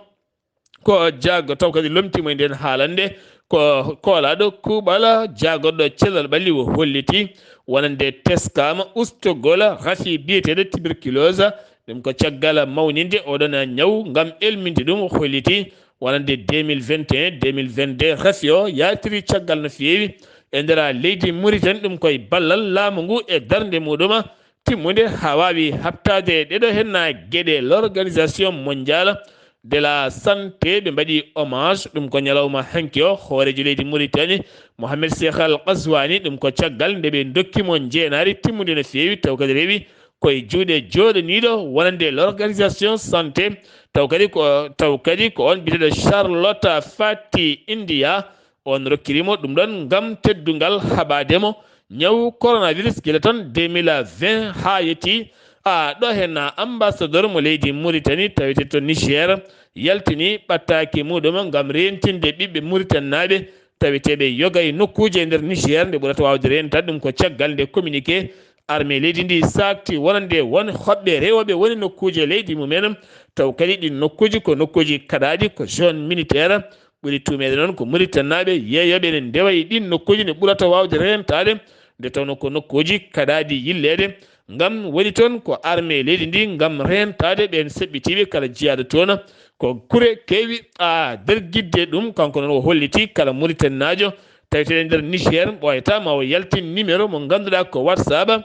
Ko jaago taw kadi lomtiimo e nden haalande ko koolaaɗo kuuɓal jaagorɗo cellal ɓalli o holliti wonande teskaama ustogol rafi biyeteeɗo tuberculose. Ɗum ko caggal mawninde oɗon ñaw ngam elminde ɗum o holliti wonande deux mille vingt et un, deux mille vingt-deux rafi o yaatiri caggal no feewi e nder leydi Mauritanie. Ɗum koye ballal laamu ngu e darnde muɗum timmunde haa waawi haɓtaade ɗeɗo henna geɗe. L'Organisation Mondiale de la Santé ɓe mbaɗi hommage, ɗum ko ñalawma hanki o hooreejo leydi Mauritanie Mohamed Cheikh Al Ghazouani. Ɗum ko caggal nde ɓe ndokki mo njeenaari timmunde no feewi taw kadi rewi koye juuɗe jooɗaniiɗo wonande l'Organisation Santé taw kadi ko taw kadi ko on biyeteeɗo Charlotte Fati India. On rokkiri mo ɗum ɗon ngam teddungal haɓaade mo ñawu coronavirus gila tan deux mille vingt haa yetti. A ɗo hen ambassadeur mo leydi Mauritanie tawete to Niger yaltini ɓattaaki muɗum ngam rentinde ɓiɓɓe Mauritanie naaɓe taweteeɓe yoga e nokkuuje e nder Niger nde ɓurata waawde rentade ɗum ko caggal nde communiqué armée leydi ndi saakti wonande won hoɓɓe rewooɓe woni nokkuuje leydi mumen taw kadi ɗin nokkuuji ko nokkuuji kaɗaaɗi ko zone militaire. Ɓuri tuumeede noon ko Mauritanie naaɓe yeeyooɓe ene ndewa e ɗin nokkuuji ne ɓurata waawde reentaade nde tawnoo ko nokkuuji kaɗaaɗi yilleede ngam woni toon ko armée leydi ndi ngam reentaade ɓeen seɓɓitiiɓe kala jiyaaɗo toon. Ko kure keewi a dergidde ɗum kanko noon o holliti kala Mauritanie naajo taweteeɗo e nder Niger ɓooyata ma o yaltin numéro mo ngannduɗaa ko WhatsApp.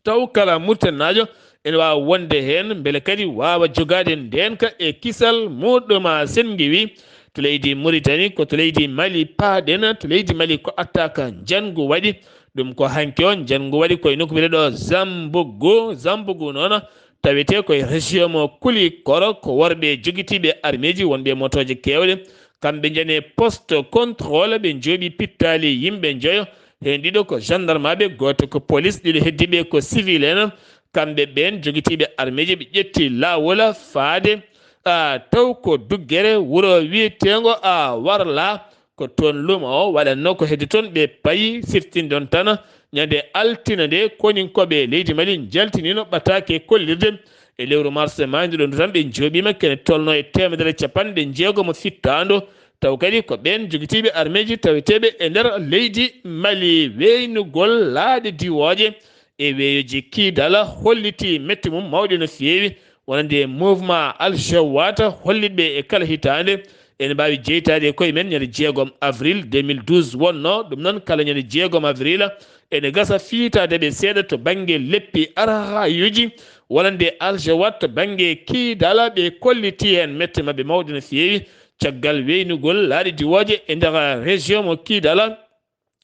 Taw kala Mauritanie naajo ene waawa wonde heen mbele kadi waawa jogaade ndeenka e kisal muɗum. Sen ngewi to leydi Mauritanie ko to leydi Mali paaɗen. To leydi Mali ko attaque njanngu waɗi. Ɗum ko hanki o njanngu waɗi koye nokku biyeteeɗo Zambougou. Zambougou noon tawetee koye région mo Koulikoro ko worɓe jogitiiɓe armeeji wonɓe motooje keewɗe. Kamɓe njani poste contrôle ɓe njooɓi pittaali yimɓe njoyo. Heen ɗiɗo ko gendarmaaɓe, gooto ko police, ɗiɗo heddiiɓe ko civil en. Kamɓe ɓeen jogitiiɓe armeeji ɓe ƴetti laawol faade a taw ko duggere wuro wiyeteengo a Warla. Ko toon lumo o waɗatnoo ko hedde toon ɓe payi siftinde on tan ñande altine nde koninkooɓe leydi Mali njaltiniino ɓataake kollirde e lewru mars maayndo ɗo ndu tan ɓe njooɓiima kene tolnoo e teemedere e capanɗe jeegom fittaandu. Taw kadi ko ɓeen jogitiiɓe armeeji taweteeɓe e nder leydi Mali. Weeynugol laaɗe diwooje e weeyoji Kidal holliti mette mum mawɗe no feewi wonande mouvement Al Jawata hollitɓe e kala hitaande ene mbaawi jeytaade e koye men ñande jeegom avril deux mille douze wonnoo. Ɗum noon kala ñande jeegom avril ene gasa fiitaade ɓe seeɗa to bannge leppi arhayuji wonande Al Jawata to bannge Kidal ɓe kolliti heen mette maɓɓe mawɗe no feewi caggal weeynugol laaɗe diwooje e nder région mo Kidal.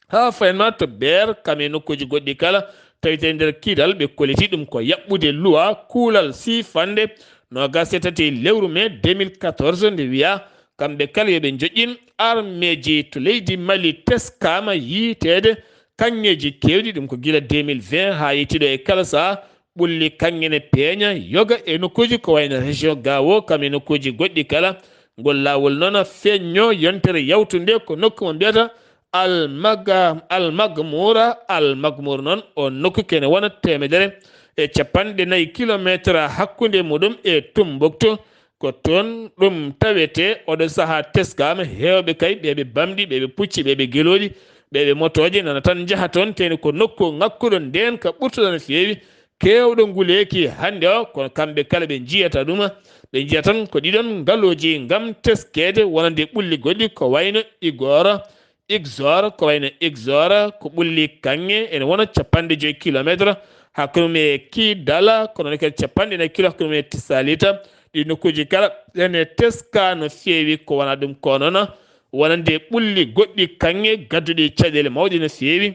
Haa fayanma to Beer kam e nokkuuji goɗɗi kala tawite e nder Kidal ɓe kolliti ɗum ko yaɓɓude luwa kuulal siifannde noogaas e tati lewru mee deux mille quatorze nde wiya kamɓe kala yo ɓe njoƴƴin armeeji to leydi Mali teskaama yiyteede kaŋŋeeji keewɗi ɗum ko gila deux mille vingt haa yettiiɗo e kala sahaa ɓulli kaŋŋe ne peeña yoga e nokkuuji ko wayno région Gao kam e nokkuuji goɗɗi kala. Ngol laawol noon feeñno yontere yawtunde ko nokku mo mbiyata Almaga Almagmuura. Almagmuur noon o nokku kene wona teemedere e capanɗe nayi kilomeetar hakkunde muɗum e Tumbuktu. Ko toon ɗum tawetee. Oɗo sahaa teskaama heewɓe kay ɓeeɓe bamɗi ɓeeɓe pucci ɓeeɓe gelooɗi ɓeeɓe motooje nana tan njaha toon teni ko nokku ŋakkuɗo ndeenka ɓurtuɗo no feewi. Keewɗo nguleeki hannde o kono kamɓe kala ɓe njiyata ɗum ɓe njiya tan ko ɗiɗon ngalooji ngam teskeede wonande ɓulli goɗɗi ko wayno Igor Ixor ko wayno Ixor ko ɓulli kaŋŋe ene wona capanɗe joyi kilometre hakkunde mum e Kidala kono ne kadi capanɗe nayi kilo hakkunde mum e Tisalita. Ɗi nokkuuji kala ene teska no feewi ko wona ɗum ko noon wonande ɓulli goɗɗi kaŋŋe gadduɗi caɗeele mawɗe no feewi.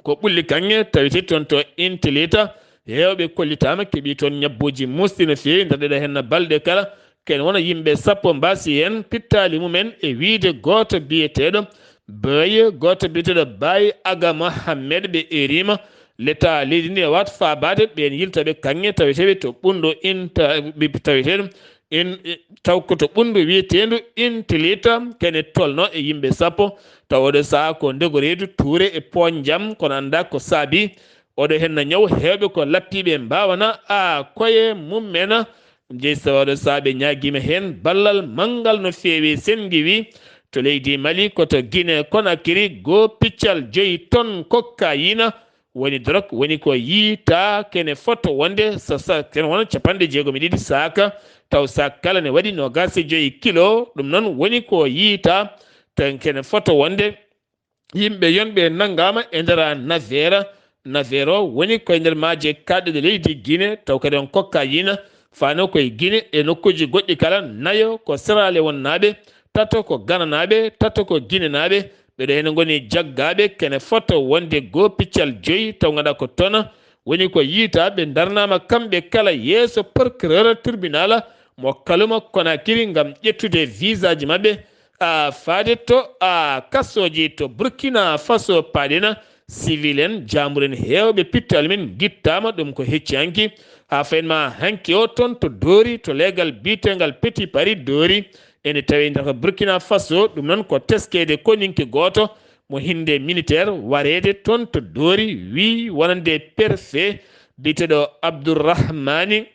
Ko ɓulli kaŋŋe tawete toon to Intilita heewɓe kollitaama keɓi toon ñabbuuji muusɗi no feewi nder ɗeɗo henna balɗe kala ken wona yimɓe sappo mbaasi heen pittaali mumen e wiyde gooto biyeteeɗo Baye gooto biyeteeɗo Baye Aga Mohammed ɓe eriima leta leydi ndi e waat faabaade ɓeen yiltaɓe kaŋŋe taweteeɓe to ɓunɗo inta taweteeɗo in taw ko to ɓunndu wiyeteendu Intilita kene tolno e yimɓe sappo. Taw oɗo sahaa ko ndego reedu tuure e poonjam kono annda ko saabi Oɗo henna ñaw heewɓe ko lappiiɓe mbaawana a koye mum'en. Ɗum jeyi sawaɗo saha ɓe ñaagiima heen ballal manngal no feewi. Senngi wi to leydi Mali ko to Guinée Conakry goo piccal joyi ton kokkayina woni dorog woni ko yiyta kene foto wonde sa sa kene wona capanɗe jeegom e ɗiɗi saaka taw saak kala ne waɗi noogaas e joyi kilo. Ɗum noon woni ko yiyta tan kene foto wonde yimɓe yonɓe nanngaama e nder navera. Navera o woni koye nder maaje kaɗɗuɗe leydi Guinée taw kadi on kokkayina fano koye Guinée e nokkuuji goɗɗi kala. Nayo ko Sierra Leone naaɓe, tato ko Ghana naaɓe, tato ko Guinée naaɓe. Ɓeɗo heen ngoni jaggaaɓe kene foto wonde goo piccal joyi taw ngannduɗaa ko tona woni ko yiyta ɓe darnaama kamɓe kala yeeso procureur tribunal mo Kaluma Konakiri ngam ƴettude visaaji maɓɓe a faade to a kasooji to Burkina Faso. Paaɗina civil en jaamur en heewɓe pittal min gittaama ɗum ko hecci hanki haa fayin ma hanki o toon to Doori to leegal biyetengal Petit Paris Doori ene tawi nder Burkina Faso. Ɗum noon ko teskeede koninke gooto mo hinde militaire wareede toon to Doori wi wonande perfet biyeteɗo Abdourahmani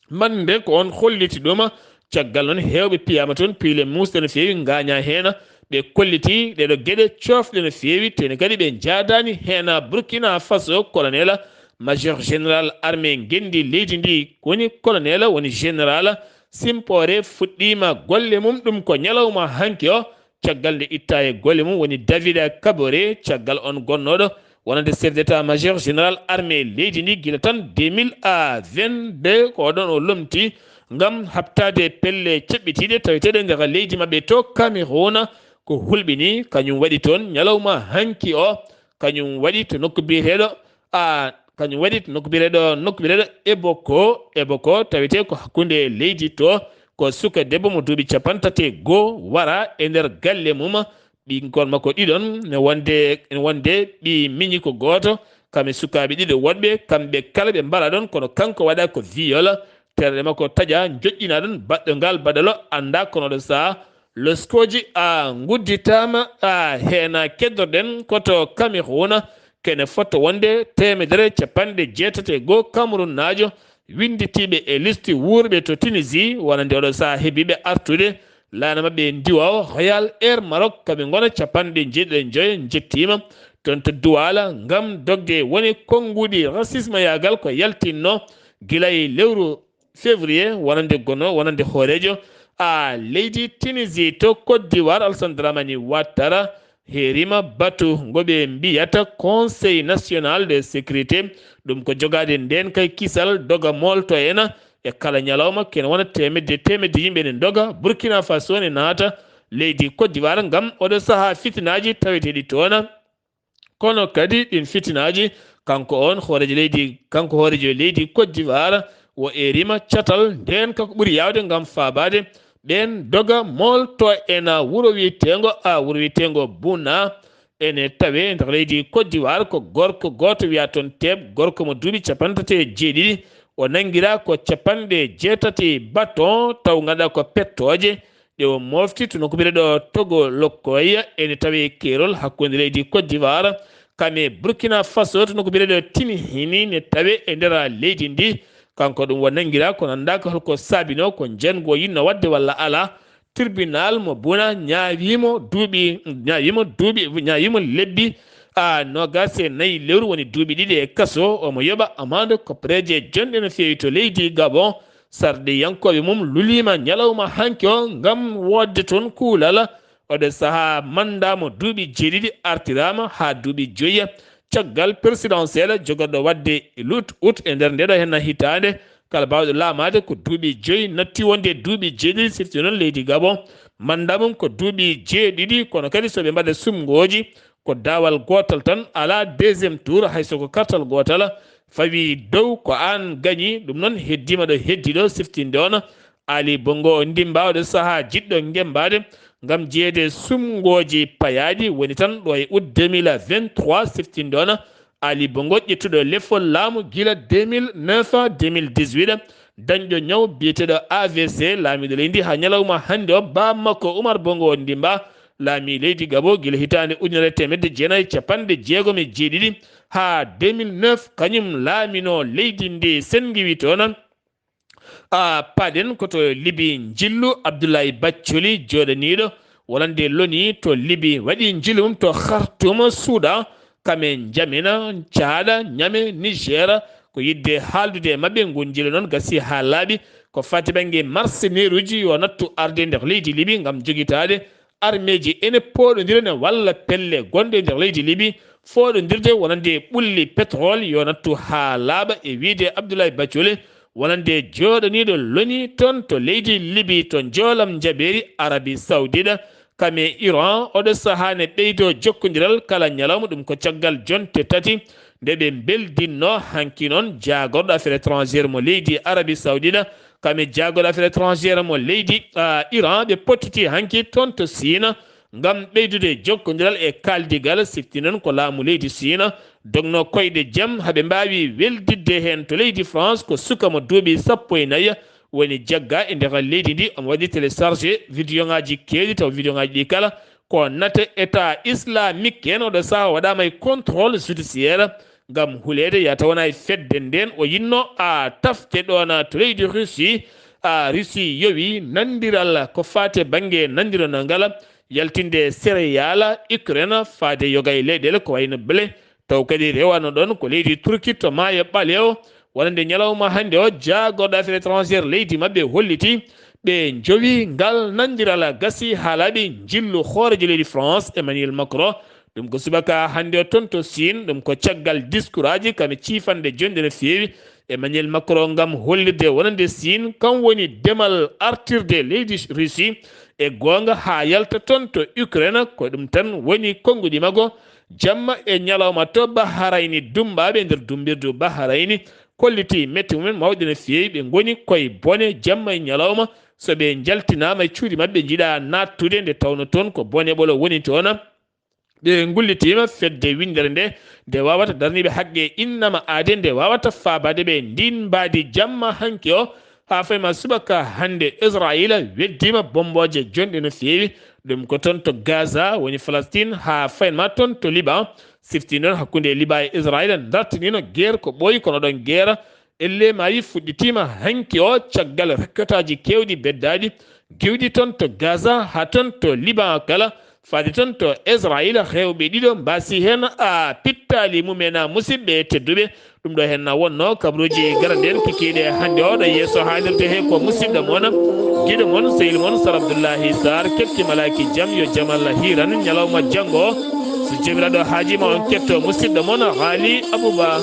Mande ko on holliti ɗum. Caggal noon heewɓe piyaama toon piyle muusɗe no feewi ngaaña heen. Ɓe kolliti ɗeɗo geɗe coofɗe no feewi teni kadi ɓe njaadaani heen. Burkina Faso colonel major général armée ngenndi leydi ndi woni colonel woni général Simpore fuɗɗiima golle mum ɗum ko ñalawma hanki o. Caggal nde itta e golle mum woni David Kabore caggal on gonnooɗo wonande chef d'état major général armée leydi ndi gila tan deux mille vingt-deux ko oɗon o lomti ngam habtaade pelle ceɓɓitiiɗe taweteeɗe nder leydi maɓɓe to Cameroun. Ko hulɓini kañum waɗi toon ñalawma hanki o kañum waɗi to nokku biyeteeɗo a kañum waɗi to nokku biyeteeɗo nokku biyeteeɗo Eboko Eboko tawetee ko hakkunde leydi to ko suka debbo mo duuɓi capanɗe tati e goo wara e nder galle mum. Ɓikkon makko ɗiɗon ne wonde ne wonde ɓi miñi ko gooto kam e sukaaɓe ɗiɗo woɗɓe kamɓe kala ɓe mbara ɗon kono kanko waɗa ko viol. Terɗe makko taƴa joƴƴina ɗon baɗɗo ngal baɗalo annda kono ɗo saha loskooji a ngudditaama a heena keddorɗen koto Cameroun kene foto wonde teemedere capanɗe jeetati e goo Cameroun naajo winnditiiɓe e listi wuurɓe to Tunisie wonande oɗo saha hebiiɓe artude laana maɓɓe e ndiwa o Royal Air Maroc kaɓe ngona capanɗe jeeɗiɗo e joyo njettiima toon to Duwala ngam dogde woni konnguɗi racisme yaagal ko yaltinno gila e lewru février wonande gono wonande hooreejo a leydi Tunisie to Côte d'Ivoire Alassane Dramane Ouattara heerima batu ngo ɓe mbiyata Conseil National de Sécurité. Ɗum ko jogaade ndeen kay kisal doga moolto ena e kala ñalawma kene wona teemedde teemedde yimɓe ne ndoga Burkina Faso ne naata leydi Côte d'Ivoire ngam oɗo saha fitinaaji taweteeɗi toona. Kono kadi ɗin fitinaaji kanko on hooreejo leydi kanko hooreejo leydi Côte d'Ivoire o erima catal ndeen kako ɓuri yaawde ngam faabaade ɓeen doga moolto ena wuro wiyeteengo a wuro wiyeteengo Buna ene tawee nder leydi Côte d'Ivoire ko gorko gooto wiyaa toon Teeb gorko mo duuɓi capanɗe tati e jeeɗiɗi o nanngiraa ko capanɗe jeetati baton taw ngannduɗaa ko pettooje ɗe o mofti to nokku biyeteeɗo Togo Lokoya ene tawee keerol hakkunde leydi Côte d'Ivoire kam e Burkina Faso to nokku biyeteeɗo Tinihini ne tawee e nder leydi ndi. Kanko ɗum o nanngiraa kono anndaaka holko saabinoo ko njanngu o yiɗno waɗde walla alaa. Tribunal mo Buna ñaawiimo duuɓi ñaawiimo duuɓi ñaawiimo lebbi a noogaas e nayi lewru woni duuɓi ɗiɗi e kaso omo yoɓa amande koppereeje jonɗe no feewi to leydi Gabon. Sarɗiyankooɓe mum luliima ñalawma hanki o ngam woodde toon kuulal. Oɗo sahaa manndaa mo duuɓi jeeɗiɗi artiraama haa duuɓi joyi caggal persidansiyel jogorɗo waɗde luut ut e nder ndeɗo henna hitaande. Kala baawɗo laamaade ko duuɓi joyi natti wonde duuɓi jeeɗiɗi sifti noon leydi Gabon manndaa mum ko duuɓi jeeɗiɗi kono kadi so ɓe mbaɗa sumngooji ko daawal gootal tan alaa deuxiéme tour hay so ko kartal gootal fawii dow ko aan gañi. Ɗum noon heddiima ɗo heddii ɗo siftinde on Ali Bongo ndimmbaa oɗo sahaa jiɗɗo ngemmbaade ngam jeyeede sumngooji payaaɗi woni tan ɗo e août deux mille vingt-trois siftinde on Ali Bongo ƴettuɗo lefol laamu gila deux mille neuf deux mille dix-huit dañɗo ñaw biyeteeɗo A V C laamiiɗo leydi haa ñalawma hannde o baa makko Umar Bongo ndimmbaa laami leydi Gabo gila hitaande ujunere e teemedde jeenayi e capanɗe jeegom e jeeɗiɗi haa deux mille neuf, kañum laaminoo leydi ndi, senngiwi toon a paɗen ko to Libi, njillu Abdoulaye Bathily jooɗaniiɗo wonande l'ONU to Libi, waɗi njillu mum to Khartoum, Soudan, kam e N'Djamena, Tchad, Niamey, Niger. Ko yiɗde haaldude e maɓɓe, ngun njillu noon gasi haa laaɓi. Ko faati bannge mercenaire uji yo nattu arde nder leydi Libi ngam jogitaade armeeji ene pooɗondira ne walla pelle gonɗe nder leydi Libi, fooɗondirde wonande ɓulli pétrole yo nattu haa laaɓa, e wiyde Abdoulaye Bathily wonande jooɗaniiɗo l'ONU toon to leydi Libi, to njoolam njaɓeeri Arabie Saoudite, kam e Iran, oɗo sahaa ne ɓeydoo jokkondiral kala ñalawma, ɗum ko caggal jonte tati nde ɓe mbeldinnoo. Hanki noon, jaagorɗo affaires étrangères mo leydi Arabie Saoudite, kam e jaagorɗo affaires étrangères mo leydi, ah, Iran, ɓe pottiti hanki toon to Siina ngam ɓeydude jokkondiral e kaaldigal. Sifti noon ko laamu leydi Siina dognoo koyɗe jam, haɓe mbaawi weldidde heen to leydi France, ko suka mo duuɓi sappo e nayi woni jagga e nder leydi ndi. Omo waɗi téléchargé vidéo ŋaaji keewɗi, taw vidéo ŋaaji ɗi kala ko nate État islamique. Heen oɗo sahaa waɗaama e contrôle judiciaire ngam huleede, yata wona e fedde nden o yinnoo a tafde ɗoon to leydi Russie. A Russie yowi nandiral ko faate bannge nandiral ngal yaltinde céréales Ukraine faade yoga e leyɗeele ko wayno blé. Taw kadi rewano ɗoon ko leydi Turki to maayo ɓaleewo. Wonande ñalawma hannde o, jaagorɗo affaires étrangères leydi maɓɓe holliti ɓe njowi ngal nandiral gasi haa laaɓi njillu hooreejo leydi France, Emmanuel Macron. Ɗum ko subaka hannde o toon to Siin. Ɗum ko caggal diskuraaji kam e ciifanɗe jonɗe no feewi Emmanuel Macron ngam hollirde wonande Siin kam woni demal artirde leydi Russie e goonga haa yalta toon to Ukraine. Ko ɗum tan woni konnguɗi makko jamma e ñalawma to Bahrayni. Dummbaaɓe e nder dummbirdu Bahrayni kolliti mette mumen mawɗe no feewi. Ɓe ngoni koye bone jamma e ñalawma. So ɓe njaltinaama e cuuɗi maɓɓe, njiɗa naattude, nde tawno toon ko bone ɓolo woni toon. Ɓe ngullitiima fedde winndere nde, nde waawata darniiɓe haqqe innama aade, nde waawata faabaade ɓe. Ndiin mbaadi jamma hanki o, haa fayma subaka hannde, Israayiila weddiima bommbooje jonɗe no feewi. Ɗum ko toon to Gaza, woni Falastiin, haa fayma toon to Liban. Sifti noon hakkunde Liban e Israayiila, dartiniino geer ko ɓooyi, kono ɗoon geer Elle maayi fuɗɗitiima hanki o caggal rakkataaji keewɗi beddaaɗi, giwɗi toon to Gaza haa toon to Liban kala, faade toon to Israayiila. Rewɓe ɗiɗo mbaasi heen a pittaali mumen. A musidɓe tedduɓe, ɗum ɗo heen na wonnoo kabruuji garande en kikiiɗe hannde o ɗo yeeso haalirde he ko musidɗo mon, giɗo mon, sehil mon Sar Abdullahi Sarr. Kepti malaaki jam, yo jam Allah hiiran. Ñalawma janngo, so Joomiraaɗo haajiima, on ketto musidɗo mon Haali Abuba.